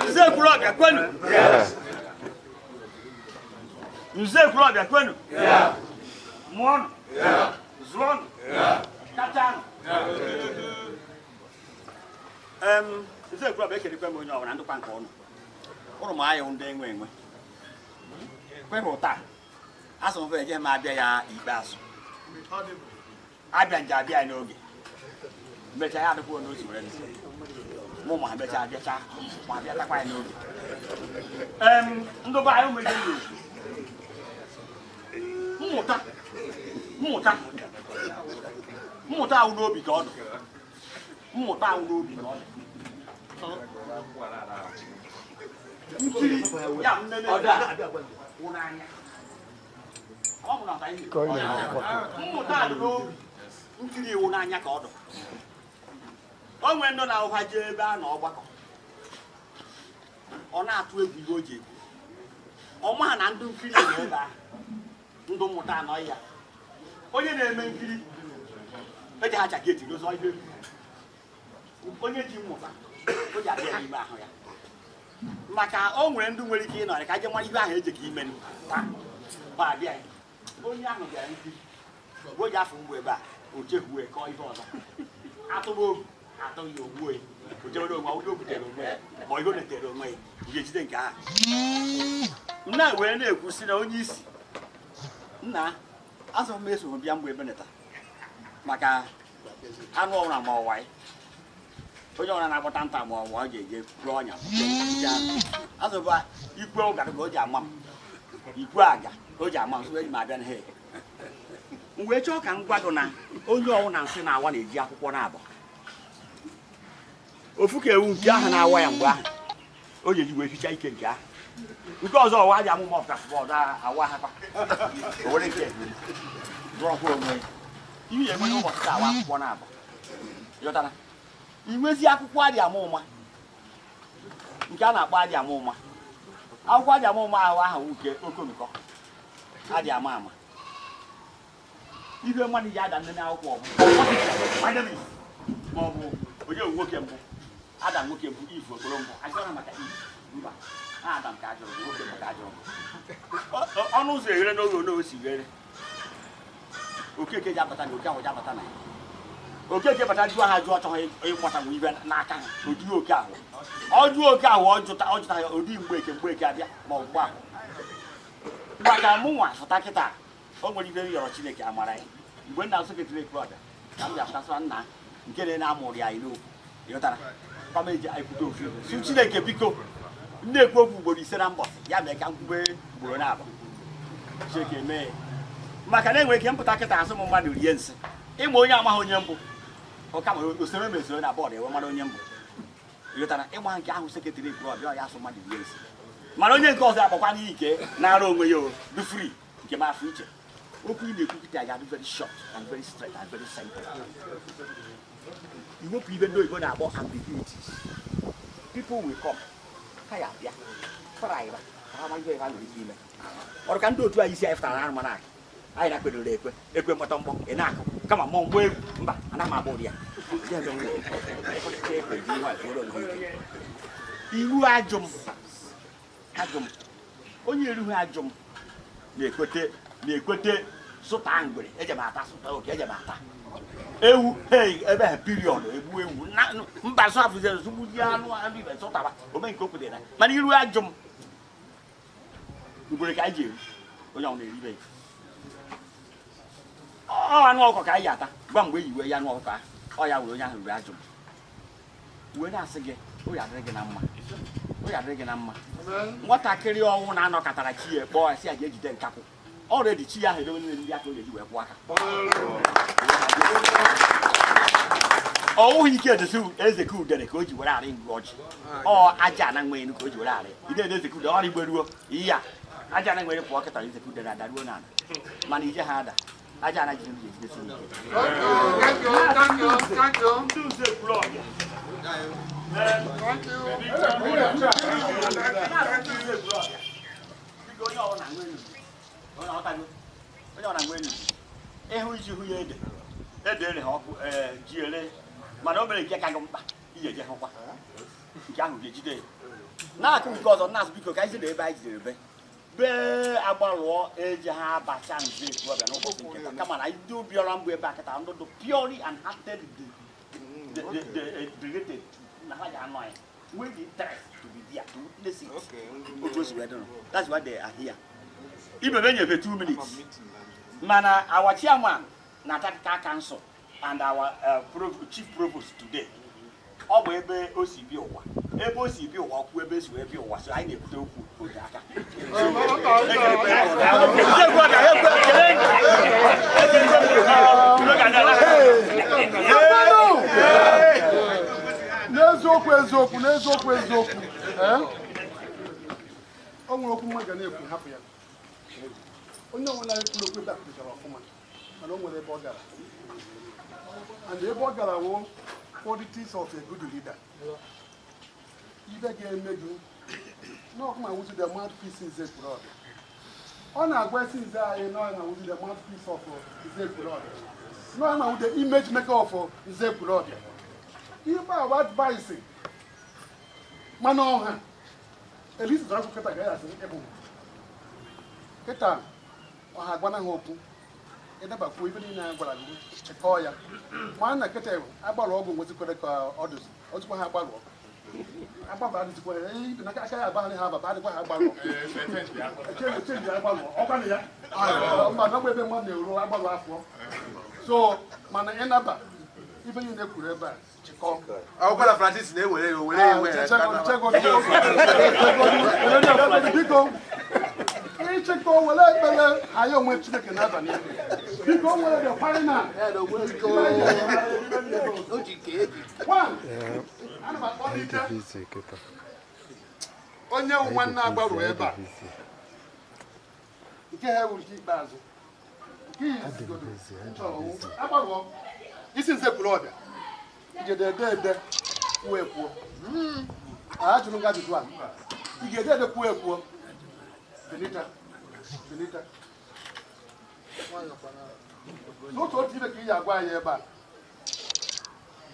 Nze Ekwulobia kwenu. Nze Ekwulobia kwenu. Mụọnụ. Zụọnụ. Kachanụ. Nze Ekwulobia ekelekwe m onye ọbụla ndụkwa nke ọnụ. Ụrụ m ayụ ndị enwe enwe. Kwerụ taa. Asụ m eje m abịa ya ikpeazụ. Abịa nje abịa ya n'oge. Mechaa ya adịkwa n'otu were mụ ma mechaa abịacha ma abịatakwa ya n'oge. Ndụ be anyị ụmụ ije ndị mmụta mmụta mmụta ahụ n'obi ka ọ dị, mmụta ahụ n'obi ka ọ dị. Nkiri ya nnene wụ n'anya. Ọ bụ na ọta ihe. Mmụta ahụ n'obi, nkiri iwu n'anya ka ọ dị. O nwere ndị na-ahụha jee ebe a na ọgbakọ, ọ na-atụ egwu ihe o ji ekwu. Ọ maha na ndị nkiri nọ ebe ahụ, ndị mmụta anọ ya. Onye na-eme nkiri eji ha jacket dozie ihe egwu. Onye ji mmụta o ji abịa n'ime ahụ ya, maka o nwere ndị nwere ike ịnọrị ka je mara ihe ahụ eji ka ime taa ma abịa ya. Onye ahụ bịara nkiri mgbe o ji afọ mgbu ebe a, o chehuwe kọọ ihe ọzọ, atụrụ ogu atụghị ya, ogbuo ya, o jewere onwe onye o butere onwe ya ma ihe o netere onwe ya ga-ejide nke ahụ. Nna wee na-ekwu sị na onye isi nna azụ m eso bịa mgbe ebe neta maka anụ ọbụla ma ọwa ya, onye ọbụla na-agbata nta ma ọwa ọ ga-eje kwuo ọnya. Azụba ikwe ụgara ka o ji ama m, ikwe aga ka o ji ama m, so eji m abịa na he. M wee chọọ ka m gwa gị na onye ọwụna nsị na-awa na-eji akwụkwọ na-abọ ofu ka ewu nke ahụ na-awa ya mgbe ahụ o ji eji wee hichaa ike nke ahụ. Nke ọzọ ọwa ji amụ ma ọpụta ọzọ awa ha kwa o were nke dụrọkwa onwe ya. Ihe ya enwe ụbọchị taa awa akwụkwọ na-abọ, ịghọtara? Inwezi akwụkwọ adị ama ụma nke a na-akpọ adị ama ụma. Akwụkwọ adị ama ụma ahụ ahụ nke okomikọ adị ama ama. Ihe mmadụ ji ada nne n'akwụkwọ ọ bụ ma ọ bụ onye nwoke mbụ Adam, nwoke mbụ Ivu okoro mbụ ajụrụ maka Ivu mba, Adam ka ajụrụ, nwoke mbụ ka ajụrụ. Ọnụ ụzọ eghere n'oge ono si ghere, Okeke ji abata na oke ahụ ji abata na ya. Okeke bata jụọ ha jụọ, chọghị ịgbata nwe ibe n'aka ha, odighị oke ahụ ọ jụọ oke ahụ ọ jụta ọ jụta ya odighị mgbeke mgbeke abịa ma ọ mgbe ahụ maka mụ nwa fụta kịta. O nwere ibe m yọrọ Chineke amara ya mgbe nna secretary Ekwulọbịa ka m bịa nna nke na-amụrụ ya anyị n'okwu, ịghọtara? Kama eji ekwute ofu si Chineke biko m na-ekwu okwu ugboro 5 na mbọsị ya mee ka m kwube ugboro 2. Chineke mee maka na enwere ike mpụta kịta asụ m mmadụ rie nsị ịma onye amaghị onye mbụ ụka ma osoro m esoro na bọọdụ ewe mara onye mbụ, ịghọtara? Ịgba nke ahụ secretary Ekwulọbịa ya asụ mmadụ rie nsị mana onye nke ọzọ akpọkwa n'ihi nke na-ara onwe ya o dị free nke m afọ iche. Okwu ị na-ekwu kịta ga-adị very short and very straight and very simple. Iwepụ ibe ndị oyibo na-akpọ ambiguities. People will come, ha ya abịa try ka ha mara ihe ha nwere ike ime. Ọrụ ka ndị otu anyị isi anyị fụtara arụ mana anyị na-akpedoro ekwe ekwe mkpọtọ mgbọ ị na-akụ kama mmụọ mgbọ egwu mba anaghị m agba ụdị ya. Iwu ajụ m ajụ m onye erughị ajụ m na-ekwete na-ekwete sụta ngwere eje m ata sụta oke eje m ata ewu hei ebe ha piriọdụ egbu ewu mba sụ afụzere zụgbuji anụ anụ ibe sụtaba ome nke o kwetere. Mana iru ajụ m ngwere ka anyị ji eru onye ọ na-eribe ya ọ anụ ọkụkọ ka anyị ji ata gwa mgbe eyiwe ya anụ ọkụkọ ahụ ọ ya were onye ahụ ruru ajụ m wee na-asị gị o ya adịrị gị na mma, o ya adịrị gị na mma. Nwatakịrị ọnwụ na-anọkọtara chi ya kpọọ ya si ya ga-ejide nkakwụ ọredi chi ya ahụ edobe niile ndị aka o ga-eji wee kwụọ aka. Ọwụghị ike edozi eze ka udere ka o ji were arị ngụ ọjị ọ aja ana nwe enu ka o ji were arị ide eze ka udere ọrị gberuo ihe a aja ana nwere pụọ kịta eze ka udere adaruo n'ala mana ije ha ada aja ana jiri ejidesi ike. Onye ọ na-enwe enyi ịhụ iji hụ ya ede ede ere ha ọkụ ji ere mana o mere nke ka gị mkpa iji eje hụkwa nke ahụ ga-ejide ya na-akụ nke ọzọ na-asụ biko ka anyị jide ebe anyị jidere ebe bee agbalụọ eji ha abacha nze Ekwulọbịa n'ụbọchị nke taa kama na ndị obiọra mbụ ebe a kịta ndụ dị purely and hearted related na ha ga-anọ anyị nwee the interest to be there to witness it. Otu o si wee dịnụ, that's why they are here. Ibebe nyefe 2 minutes mana our chairman na tactical council and our chief provost today ọ bụ ebe o si bi ụwa ebe o si bi ụwa okwu ebe esi wee bi ụwa so anyị na-ekwute okwu oge aka. N'eziokwu eziokwu n'eziokwu eziokwu o nwere okwu mmadụ ga na-ekwu hapụ ya. Onye ọbụla ekwuru okwu ebe a kwuchara ọfụma mana o nwere ebe ọ gara and ebe ọ gara wụ Qualities of a good leader. Ibe ga-eme gị n'ọkụ ma wuzi the mouthpiece Nze Ekwulobia. Ọ na-agwa esi nze anyị na ọ na-awụzi the mouthpiece of Nze Ekwulobia. Na ọ na-awụ the image maker of Nze Ekwulobia. Ibe a bụ advice mana ọha elisi zara akwụkwọ kịta ga ya asị ịbụ kịta ọha agwana ha okwu ịdabakwuo ibe niile a gwara gị chịkọọ ya ma na kịta agbalụ ọgwụ nwezikwere ka ọ dụzi ozikwa ha agbalụọ agbaba adịzikwa ya ibe na aka ya abaghị ha ababa adịkwa ha agbalụọ chenji agbalụọ ọkwanụ ya mba na ebe mmadụ na-eru agbalụ afọ so mana ịnaba ife niile kwuru ebe a chịkọọ. Akwụkwọ Francis na-ewere ya owere ya ewe. Biko ịchịkọ were ekpere anyị onwe Chineke n'abalị biko o nwere the final one. Ana m akpọ n'ike onye nwanne agbaru ebe a nke ha wuru nke ikpeazụ nke izigodo agbarụọ isi Nze Ekwulobia ijede ede ede kwuo ekwuo ajụrụ gị ajụjụ a ị ga-ede ede kwuo ekwuo benita benita n'otu otu ibe ka ị ga-agwa anyị ebe a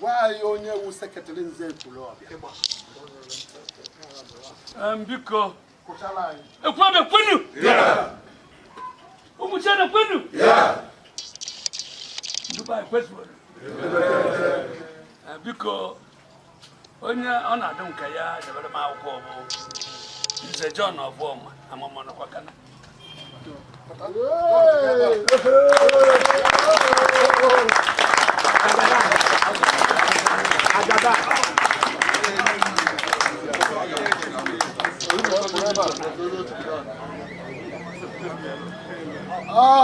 gwa anyị onye wu secretary Nze Ekwulobia. Biko kụchala anyị. Ekwulobia kwenu! Ụmụchiana kwenu! Dubai kwesịrị. Biko onye ọ na-adụ nke ya debere m akwụkwọ bụ Nze John Ọbụọma amamọnọkwakana.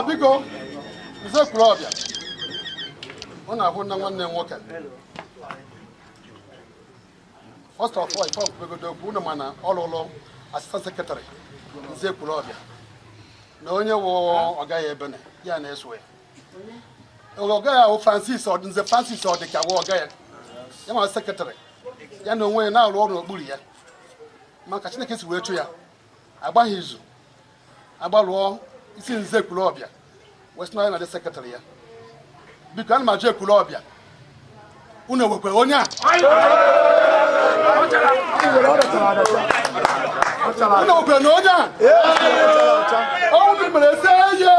Biko Nze Ekwulobia ọ na-ahụ na nwanne m nwoke. First of all, ife ọkwubegodo okwu unu mana ọ lụlụ assistant secretary Nze Ekwulobia na onye wụ ọgaghị ebene ya na-eso ya ọga ya wụ Francis Nze Francis Ọdịka wụ ọga ya ya ma secretary ya na onwe ya na-arụ ọrụ n'okpuru ya maka Chineke si wee chụ ya agbaghị izu agbalụọ isi Nze Ekwulobia wee sị na ya na dị secretary ya. Biko ana m ajụ Ekwulobia unu ewekwere onye a unu ewekwere na onye a ọnwụ mere ese ye.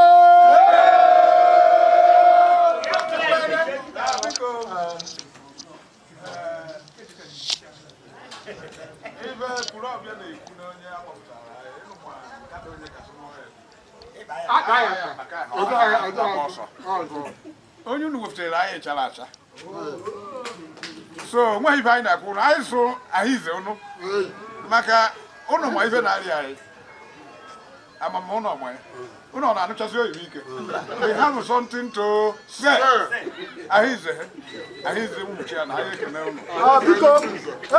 Onye unu wepụtara anyị chara acha so nweghị ife anyị na-akwụ ụnụ anyị sụ ahịze ụnụ maka ụnụ ma ife na-arịa anyị amama ụnụ ọma ya ụnụ ọ na-anụchasị oyibo ike. We have something to say. Ahịze ahịze nwuchi ya na anyị ekene ụnụ. Biko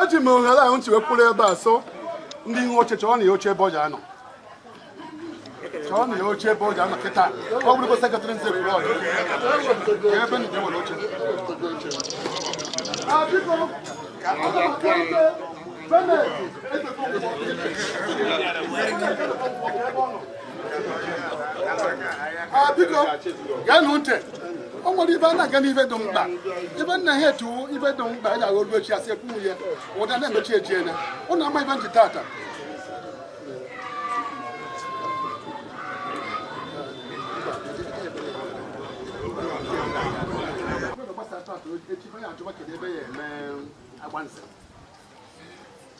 eji m ohere ahụ ntị wee kwuru ebe a so ndị ihu oche chọọ na ya oche ebe ọ ji anọ chọọ na ya oche ebe ọ ji anọ kịta ọ bụrụgo secretary Nze Ekwulobia ebe ndị nwere oche. Biko biko geenụ ntị o nwere ibe a na-aga n'ibe dị mkpa ibe nna ha etuwu ibe dị mkpa a ga-aghọru echi asị ekwu ya ụda na-emechi ejiene ụnụ ama ibe ntị tata.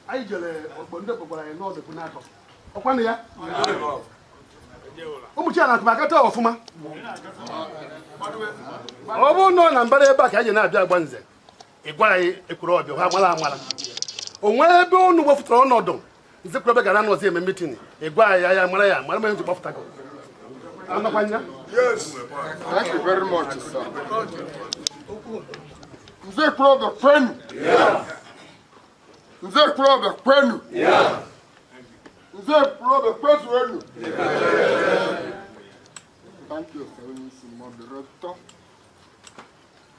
Anyị jere ogbo ndị gwara anyị n'ọdụ n'akọ ọkwanụ ya ụmụchi na atụmaka taa ọfụma ọ bụrụ na ọ na mbara ebe a ka anyị na-abịa agba nze ị gwara anyị Ekwulobia ha amara amara o nwee ebe unu wepụtara ọnọdụ Nze Ekwulobia gara nọzi eme meeting ị gwa anyị ya mara ya mara ma ji gbapụtago anakwanya. Yes, thank you very much, sir. Nze Ekwulobia kwenu. Nze Ekwulobia kwenu. Nze Ekwulobia kwezuenu. Thank you, sir. Onye isi moderator.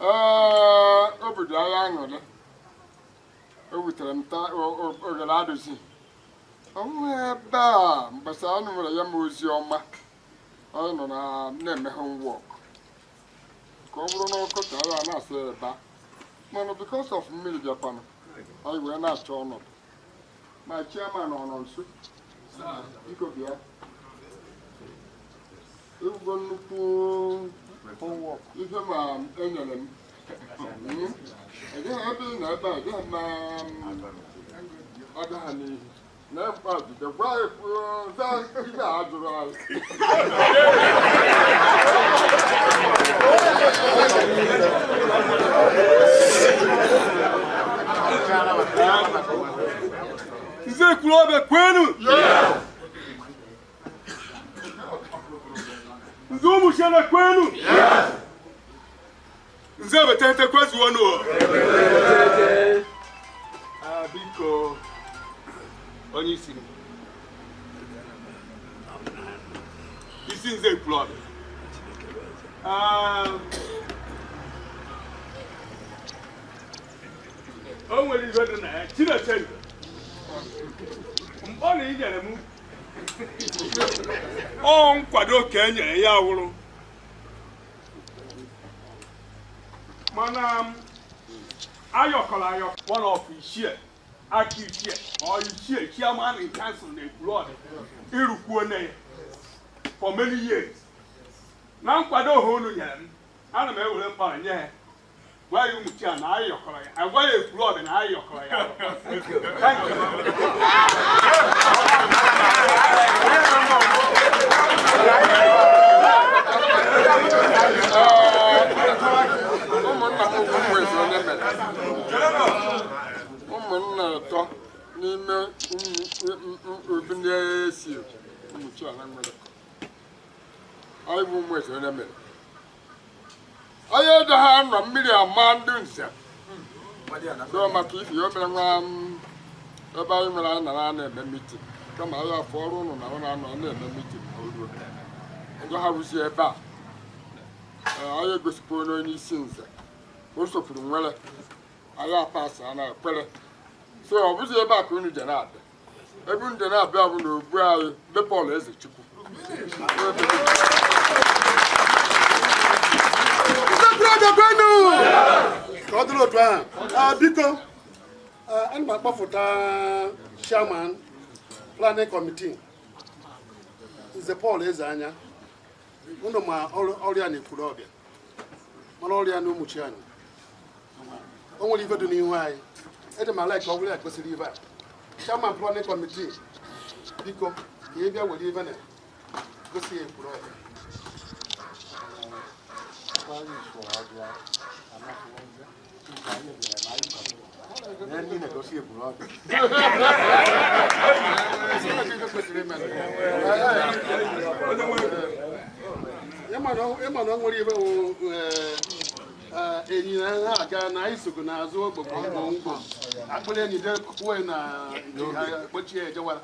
Ee, obodo anyị aṅụrị o wutere m taa oghere adụzi ọnwụ ebe a mbọsị anụ nwere ya m ozi ọma. Anyị nọ na na-eme homework ka ọ bụrụ n'ọkọchị anyị a na-asa ebe a, mana because of mmiri bịakwanụ, anyị wee na-achọ ọnọdụ. Ma chairman ọ nọ nso? Biko bịa. Ewugo nnukwu ihe ma enyere m. Ejeghị ebe ị nọ ebe a, ejeghị m aga ha n'ihu na mkpa jide gwa ekwu zaa ibe a jụrụ anyị. Nze Ekwulọbịa kwenu! Nze Ụmụchiana kwenu! Nze Ebetete kwezuonu! Biko, onye isi m, isi Nze Ekwulọbịa, o nwere ihe dị na ya. Chineke mkpọ na inyere m ọ nkwado ka e nyere ya wụrụ, mana ayọkọrọ ayọ one of ichie aka ichie or ichie chairman in council na Ekwulọbịa ịrụkwuo na ya for many years. Na nkwado ha unu nyere m, ana m ewere mkpọrọ nye ha, gwa ya Ụmụchia na ayọkọrọ ya, agwa ya Ekwulọbịa na ayọkọrọ ya. Thank you. Ụmụnna m ụmụ ezi onye mere ụmụnna atọ n'ime obi na-esi Ụmụchiana nwere anyị bụ ụmụ ezi onye mere anyị edo ha nọ mmiri ama ndị nze so maka ifi o mere nwa ebe anyị nwere anyị nara na-eme meeting, kama anyị afọ ọrụ ụnụ na ụnụ anọ na-eme meeting ma o ruo njọ ha rụzi ebe a. Anyị egosikwa onye isi nze o sopụrụ nwere anyị apasị a na-ekwere, so ọ bụzi ebe a ka unu je na-abịa. Ebe unu je na-abịa bụ na obu anyị be Paul Ezechukwu. Ka ọ dịrị otu ahụ. Biko, ana m akpọfụta chairman planning committee, Nze Paul Ezeanya. Unu ma ọrịa na Ekwulọbịa, mara ọrịa na Ụmụchiana. O nwere ife dị n'ihu anyị eji m ala ka ọ bụrụ ya kwesịrị ife a. Chairman planning committee, biko ka ị bịa were ife na gosi ya Ekwulọbịa. Ịma na o nwere ife enyi na ha aga na anyị sogo n'azụ ogbogbo akpịrị enyi de kwuo na kpochie ejewara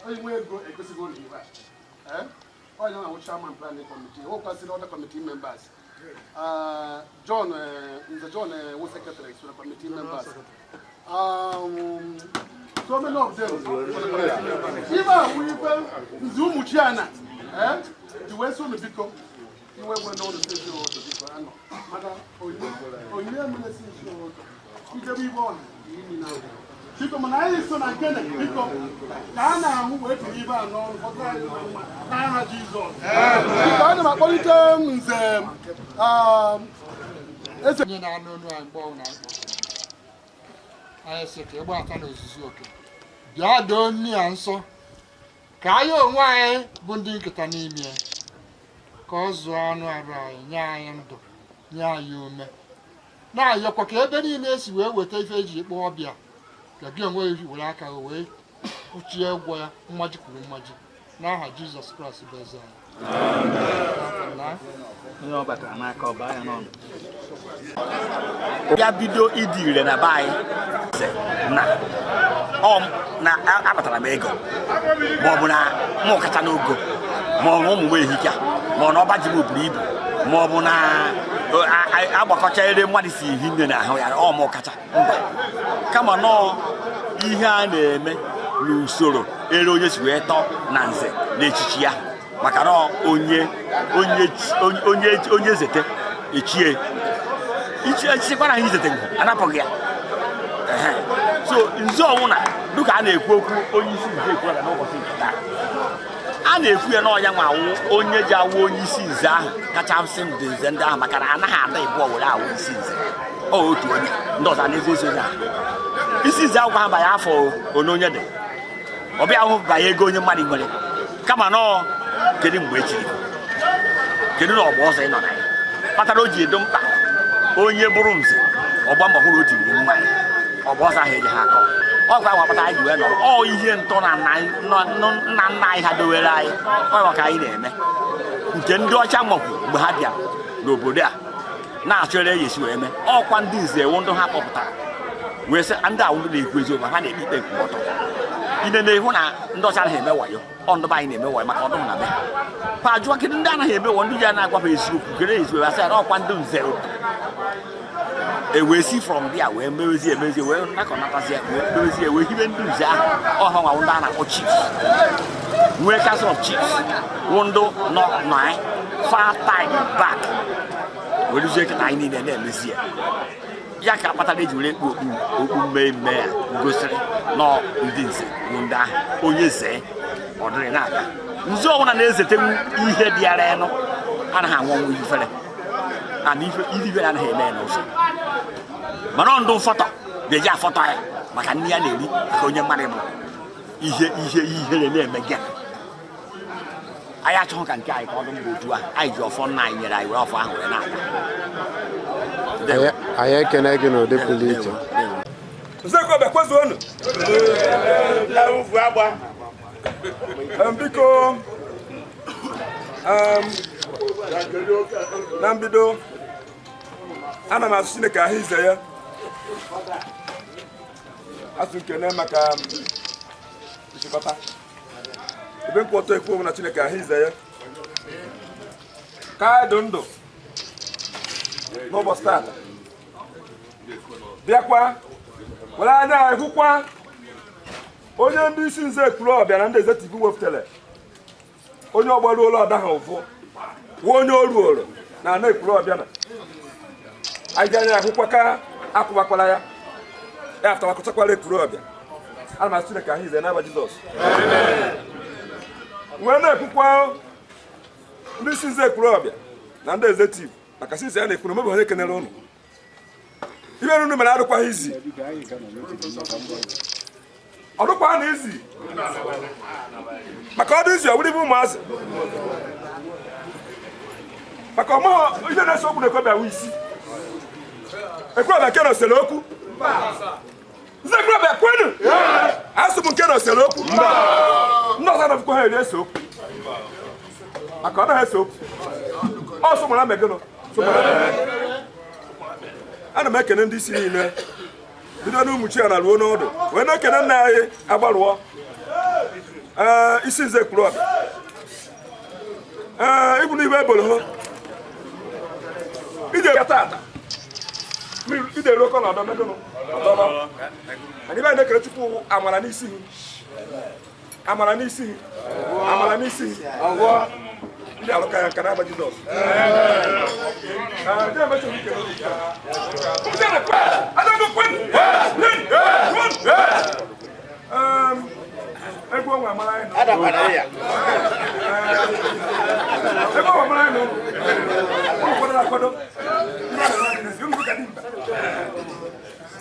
onye nwe ego egosigo ụlọ ife a. Onye na-awụ chairman planning committee nwekwasịrị other committee members. John Nze John wụ secretary so committee members. So many of them. Ife a wụ ife Nze Ụmụchiana ji wee sị unu biko iwe gwe n'ụlọ si ụtọ biko anọ maka onye mere si isi ụtọ ijebe ibe ọha imi na biko, mana anyị so na nkene biko ka a na-ahụ wee tinye ibe a n'ọrụ fọdụ anyị na mma n'aha Jizọs. Biko, ana m akpọlite Nze Eze onye na-anụ olu anyị mgbe ọbụla anyị kpọrọ anyị sị ka ịgbata n'ozuzu oke bịa doo nne ya nsọ ka anyị onwe anyị bụ ndị nketa n'ime ya, ka ọ zụọ anụ arụ anyị, nye anyị ndụ, nye anyị ume, na-ayọkwa ka ebe niile esi wee weta ife eji kpọọ ọbịa ka gị onwe gị were aka wee kwụchie ụgwọ ya mmaji kwuru mmaji n'aha Jizọs Kraịst bụ eze anyị. Onye ọ batara n'aka ọ baa ya n'ọnụ. Ya bido ịdị ire na be anyị na na akpatara m ego ma ọ bụ na mụ kacha n'ogo ma ọ bụ ụmụ m ehika ma ọ na ọba ji m buru ibu. Ma ọ bụ na agbakọcha ere mmadụ si ehi nne na ahụ ya ọ mụ kacha mba, kama nọọ ihe a na-eme n'usoro ere onye si wee tọọ na nze na echichi ya, maka na onye onye onye onye zete echie echichikwara anyị izete anapụghị ya. So nze ọnwụna dịka a na-ekwu okwu onye isi nze ekwuola n'ụbọchị nke taa, a na-ekwu ya n'ọnya nwa awụ onye ji awụ onye isi nze ahụ kachasị ndị nze ndị ahụ, maka na anaghị ada ịbụọ were awụ isi nze. Ọ otu onye ndị ọzọ na-ezi ezi onye ahụ isi nze akwụkwọ ahụ banye afọ one onye dị ọ bịa ahụ banye ego onye mmadụ nwere, kama nọọ kedu mgbe echiri, kedu na ọgba ọzọ ị nọ na ya kpatara o ji edo mkpa onye bụrụ nze ọgba mbọ hụrụ o tiri nwaanyị ọgba ọzọ ahụ eji ha akọ ọgwa ahụ kpatara anyị ji wee nọrọ. Ọ ihe ntọ na nna nna anyị ha dowere anyị ọ maka anyị na-eme nke ndị ọcha makwu mgbe ha bịara n'obodo a na-achọ ere ya esi wee mee. Ọkwa ndị nze ewu ndị ha kpọpụtara wee sị ndị awụ ndị na-ekwu eziokwu, ha na-ekpe ikpe nke ọtọ. Ine na-ehụ na ndị ọcha anaghị eme wayo, ọ ndị be anyị na-eme wayo maka ọdụ na be ha. Pa jụọ kedu ndị anaghị eme wayo, ndị ji na-agwa ha eziokwu, kedu eziokwu, asị ya na ọkwa ndị nze. E wee si from there wee mewezie emezie wee nakọnatazie wee mewezie wee hibe ndị nze ahụ. Ọha nwa ndị a na-akpọ chiefs, nwee council of chiefs wụ ndị nọ na far time back wee ruzie kịta anyị niile na-emezi ya. Ya ka kpatara eji were ekpu okpu okpu mmemme ya gosiri nọ ndị nze bụ ndị ahụ onye zee ọ dịrị na-aga. Nze ọbụla na-ezetenwu ihe dịara enu anaghị anwụ ọnwụ ifere ana ife ifere anaghị eme ya n'ụzọ, mana ọ ndụ mfọtọ ga-eji afọtọ ya maka nri ya na-eri, maka onye mmadụ bụ ihe ihe ihere na-eme gị. Anyị achọghị ka nke anyị ka ọ dị mba otu a anyị ji ọfọ nna anyị nyere anyị were ọfọ ahụ wee na-aga. Anyị ekene gị n'ụdị pụrụ iche. Nzekwebe kwezuonu. Biko, na mbido ana m asụ Chineke ahụ ize ya asụ nkene maka nchịkọta ebe nkwụ ọtọ ekwu na Chineke ahụ ize ya ka anyị dị ndụ n'ụbọchị tata, bịakwa were anya anyị hụkwa onye ndị isi nze Ekwulọbịa na ndị executive wepụtara onye ọgbaruola ọda ha ụfụ wụ onye oruoro na ana Ekwulọbịa na anyị ji anya ahụkwa ka akwụbakwala ya ya afụtawakọchakwala Ekwulọbịa. Ana m asị Chineke ahụ ize n'aba Jizọs wee na-ekwukwa ndị isi nze Ekwulọbịa na ndị executive maka sinsi ya na-ekwu na omebe onye kenere ụnụ ibe unu mere adịkwaghị izi, ọ dịkwa na izi maka ọdụ izi ọ bụrụ ibe ụmụazị maka ọmụghọ ihe na-ese okwu na-ekwebịa wụ isi Ekwulọbịa nke na osere okwu nze Ekwulọbịa kwenu asụ m nke na osere okwu ndị ọzọ na-afụkwa ha eri ese okwu maka ọ naghị ese okwu ọ sụmara megịnụ. Ana m ekene ndị isi niile bido n'Ụmụchiana na ruo n'ọdụ wee na-ekene nna anyị agbarụọ ee isi nze Ekwulọbịa ee ibu n'ibe ebolo ha ije ya tata ide ruo kọ na ọdọ megịnụ ọdọrọ anyị be anyị na-ekele Chukwu amara n'isi amara n'isi amara n'isi ndị alụka ya nka n'aba Jizọs. Egwu ọnwa amara anyị egwu ọnwa amara anyị ụlọ kwadoro akwado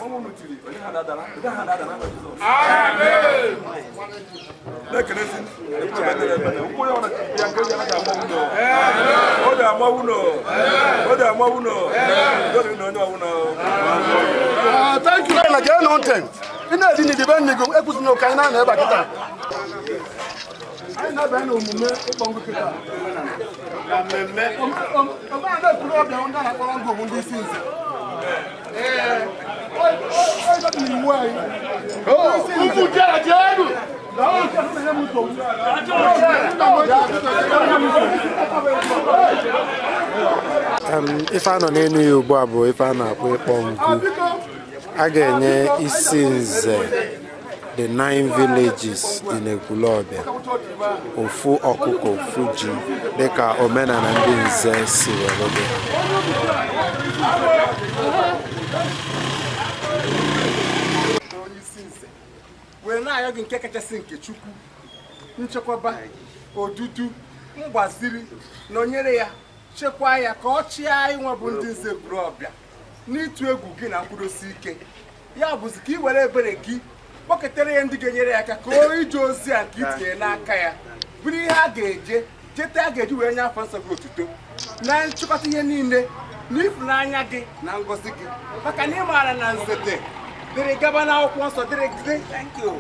ọnwụ unu tiri onye ha na-adara onye ha na-adara n'aba Jizọs. Na-ekelezi ụkwụ ya ya nke ya ga-agba ụlọ ọ ga-agba ụlọ ọ ga-agba ụlọ dori na onye ọbụla. Thank you. Na gee nụ ntị. Ị na-eri n'idibe nne gị ekwusị na ụka anyị na-anọ ebe a kịta. Anyị na-abanye n'omume ịkpọ ngụ kịta. Omenala Ekwulọbịa ndị a na-akpọrọ ngụ bụ ndị isi nze. Ee, ọ iwu anyị. Ndị isi nze. Ife a nọ n'elu ya ugbu a bụ ife a na-akpọ ịkpọ ngwu. A ga-enye isi nze the nine villages dị n'Ekwulọbịa ofu ọkụkọ, ofu ji, dịka omenala ndị nze si were dị. Onye isi nze were na-ayọ gị nke kachasị nke Chukwu nchekwaba, odudu, mgbaziri nọnyere ya, chekwaa ya ka ọ chịa anyị nwa bụ ndị nze Ekwulọbịa n'ịtụ egwu gị na nkwụdosi ike. Ya bụzi ka ị were ebere gị kpọketere ya ndị ga-enyere ya aka ka o ije ozi a nke itinye n'aka ya bụrụ ihe a ga-eje jete, a ga-eji wee nye afa nsọ gị otuto na nchịkọta ihe niile na ịfụnanya gị na ngọzi gị, maka na ị maara na nzete dịrị gaba n'akwụkwọ nsọ dịrị gị.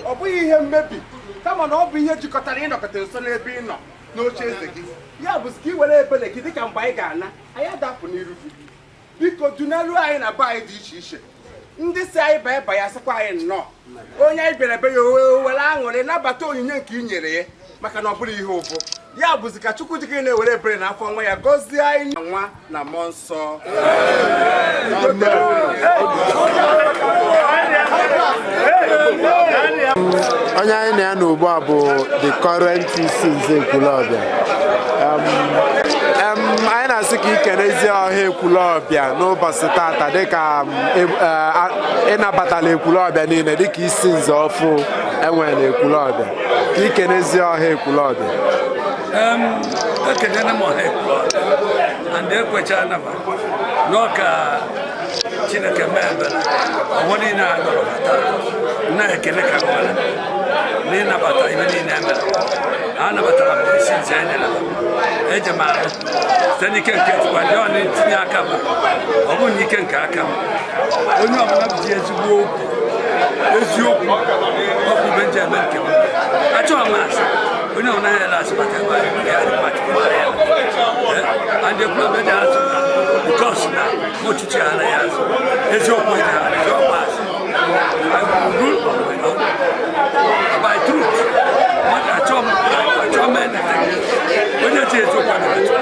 Ọ bụghị ihe mmebi, kama na ọ bụ ihe jikọtara ịnọkọta nso n'ebe ị nọ n'oche eze gị. Ya bụzi ka ị were ebere gị, dịka mgbe anyị ga-ana, anyị adapụ n'iru gị. Biko dunaruo anyị na be anyị dị iche iche. Ndị si anyị baa eba ya sịkwa anyị nnọọ. Onye anyị bịara be ya o were aṅụrị nabata onyinye nke i nyere ya, maka na ọ bụrụ ihe ụfụ. Ya bụzi ka Chukwu dị gị na-ewere ebere na afọ nwa ya gọzie anyị na nwa na mmụọ nsọ. Onye anyị na ya nọ ugbu a bụ the current isi nze Ekwulọbịa. Anyị na-asị ka ikenezie ọha Ekwulọbịa n'ụbọchị tata, dịka ịnabatala Ekwulọbịa niile dịka isi nze ọfụ enwere na Ekwulọbịa, ka ikenezie ọha Ekwulọbịa. Ekelere m ọha Ekwulọbịa and ekwechana m n'ọka Chineke mee ebere ọgbọ niile a nọrọ na-ekele ka nwere na ịnabata ihe niile emere. A nabatara m isi nze e nyere m, eje m arụ site n'ike nke Chukwu ndị ọ na-etinye aka m, ọ bụrụ na ike nke aka m. Onye ọbụla ji ezigbo okwu, eziokwu ọkụ ibe nji eme nke m, achọghị m asị onye ọbụla ya asị maka ebe anyị ya dị mma. Chukwu mara ya and Ekwulọbịa dị azụ because na ọchịchị ha anaghị azụ eziokwu dị ha eziokwu asị. I will rule on my own by truth. Mmadụ achọ m achọ m anything. Onye ji eziokwu anaghị achọ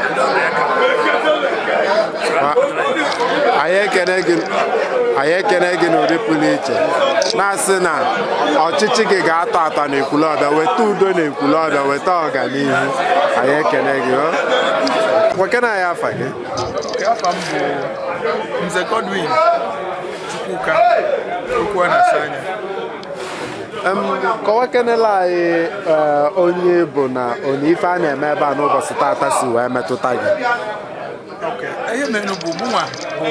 and ọ na-aka. Anyị ekene gị, anyị ekene gị n'ụdị pụrụ iche, na-asị na ọchịchị gị ga-atọ atọ na Ekwulọbịa, weta udo na Ekwulọbịa, weta ọganihu. Anyị ekene gị. O nwekena anyị afa gị? Afa m bụ Nze Godwin Chukwuka okwu a na-asa anya. Kọwakenela anyị onye bụ na onye ife a na-eme ebe a n'ụbọchị tata si wee metụta gị. Ihe mere bụ mụnwa bụ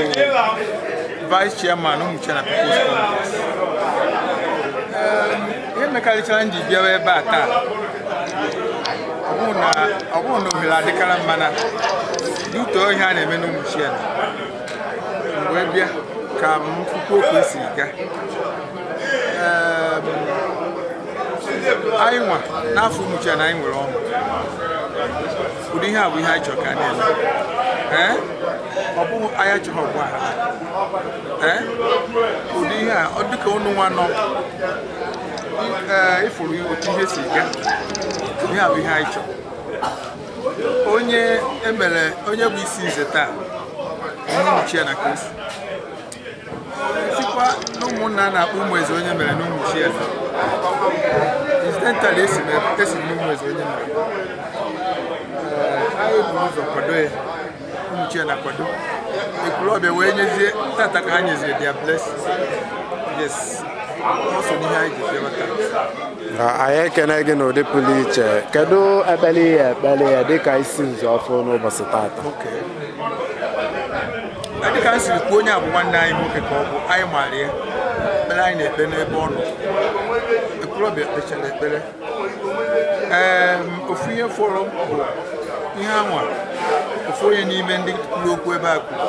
vice chairman Ụmụchiana People's Congress. Ihe mekarịchara m ji bịawa ebe a taa, ọ bụrụ na ohere adịkara mma na n'uto ihe a na-eme n'Ụmụchiana, mgbe bịa ka m kwukwu okwu esi gaa. Anyị nwa n'afọ Ụmụchiana anyị nwere ọṅụ. Ụdị ihe a bụ ihe anyị chọrọ ka a na-eme. Ọ bụghị anyị achọghị ọgba aghara. Ụdị ihe a ọ dịka ụnụ nwa nọ ịfụrụ otu ihe si gaa. Ihe a bụ ihe anyị chọrọ. Onye emere onye bụ isi nze taa Ụmụchiana ka o si sikwa na ụmụnna a na-akpọ ụmụ eze onye mere na Ụmụchiana. Incidentally, esi m n'ụmụ eze onye mere. Anyị bu ụzọ kwado ya, Ụmụchiana kwado Ekwulọbịa wee nyezie tata ka ha nyezie their blessing. Yes, ọ so n'ihe anyị ji bịawa taa. Anyị ekene gị n'ụdị pụrụ iche. Kedu ekpere ihe ekpere ya dịka isi nze ọfụ n'ụbọchị tata? Dịka m siri kwuo, onye a bụ nwanne anyị nwoke ka ọ bụ, anyị maara ya. Ekpere anyị na-ekpe n'ebe ọ nọ, Ekwulọbịa kpechara ekpere. Ofu ihe fọrọ bụ ihe anwa ofu onye n'ime ndị kwuru okwu ebe a kwuru.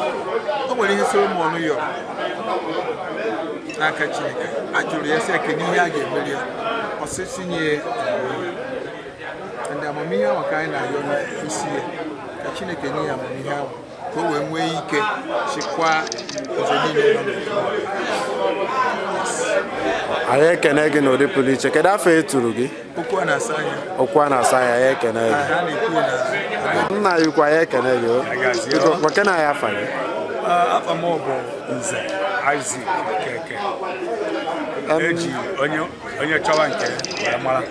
O nwere ihe Solomon yọrọ n'aka Chineke. A jụrụ ya sị ya kedu ihe a ga-emeri ya, ọsịsị nye ya amamihe. Ndị amamihe ahụ ka anyị na-ayọ n'isi ya, ka Chineke nye ya amamihe ahụ. Ka o wee nwee ike chịkwaa nze niile nọ n'Ekwulọbịa. Anyị ekene gị n'ụdị pụrụ iche. Kedu afọ e turu gị? Okwu a na-asa anya. Okwu a na-asa ya, anyị ekene gị. Ha na-ekwu na Nna anyị ukwu, anyị ekene gị o. Biko, gwakena anyị afa gị. Afa m bụ Nze Isaac Keke. Eji onye onye chọwa nke wee mara.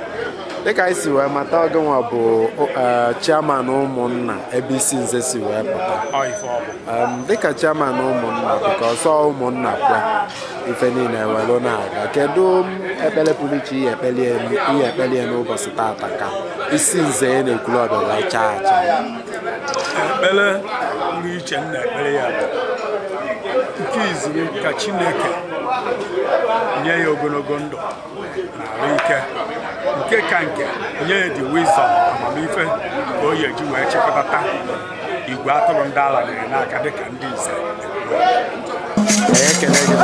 Dịka anyị si wee mata, oge nwa bụ chairman ụmụnna ebe isi nze si wee pụta. Ọ ife ọ bụ. Dịka chairman ụmụnna, bụka ọsọ ụmụnna kwe ife niile welu na-aga, kedu ekpere pụrụ iche ihe ekpelie n'ụbọchị tata ka isi nze ya na Ekwulọbịa wee chaa acha? Ekpere pụrụ iche m na-ekpere ya bụ nke izuru ka Chineke nye ya ogologo ndụ na arụ ike, nke ka nke nye ya the wisdom, amamife ka o yi eji wee chịkọtata igwe atụrụ ndị ala nyere n'aka dịka ndị nze. Anyị ekele gị.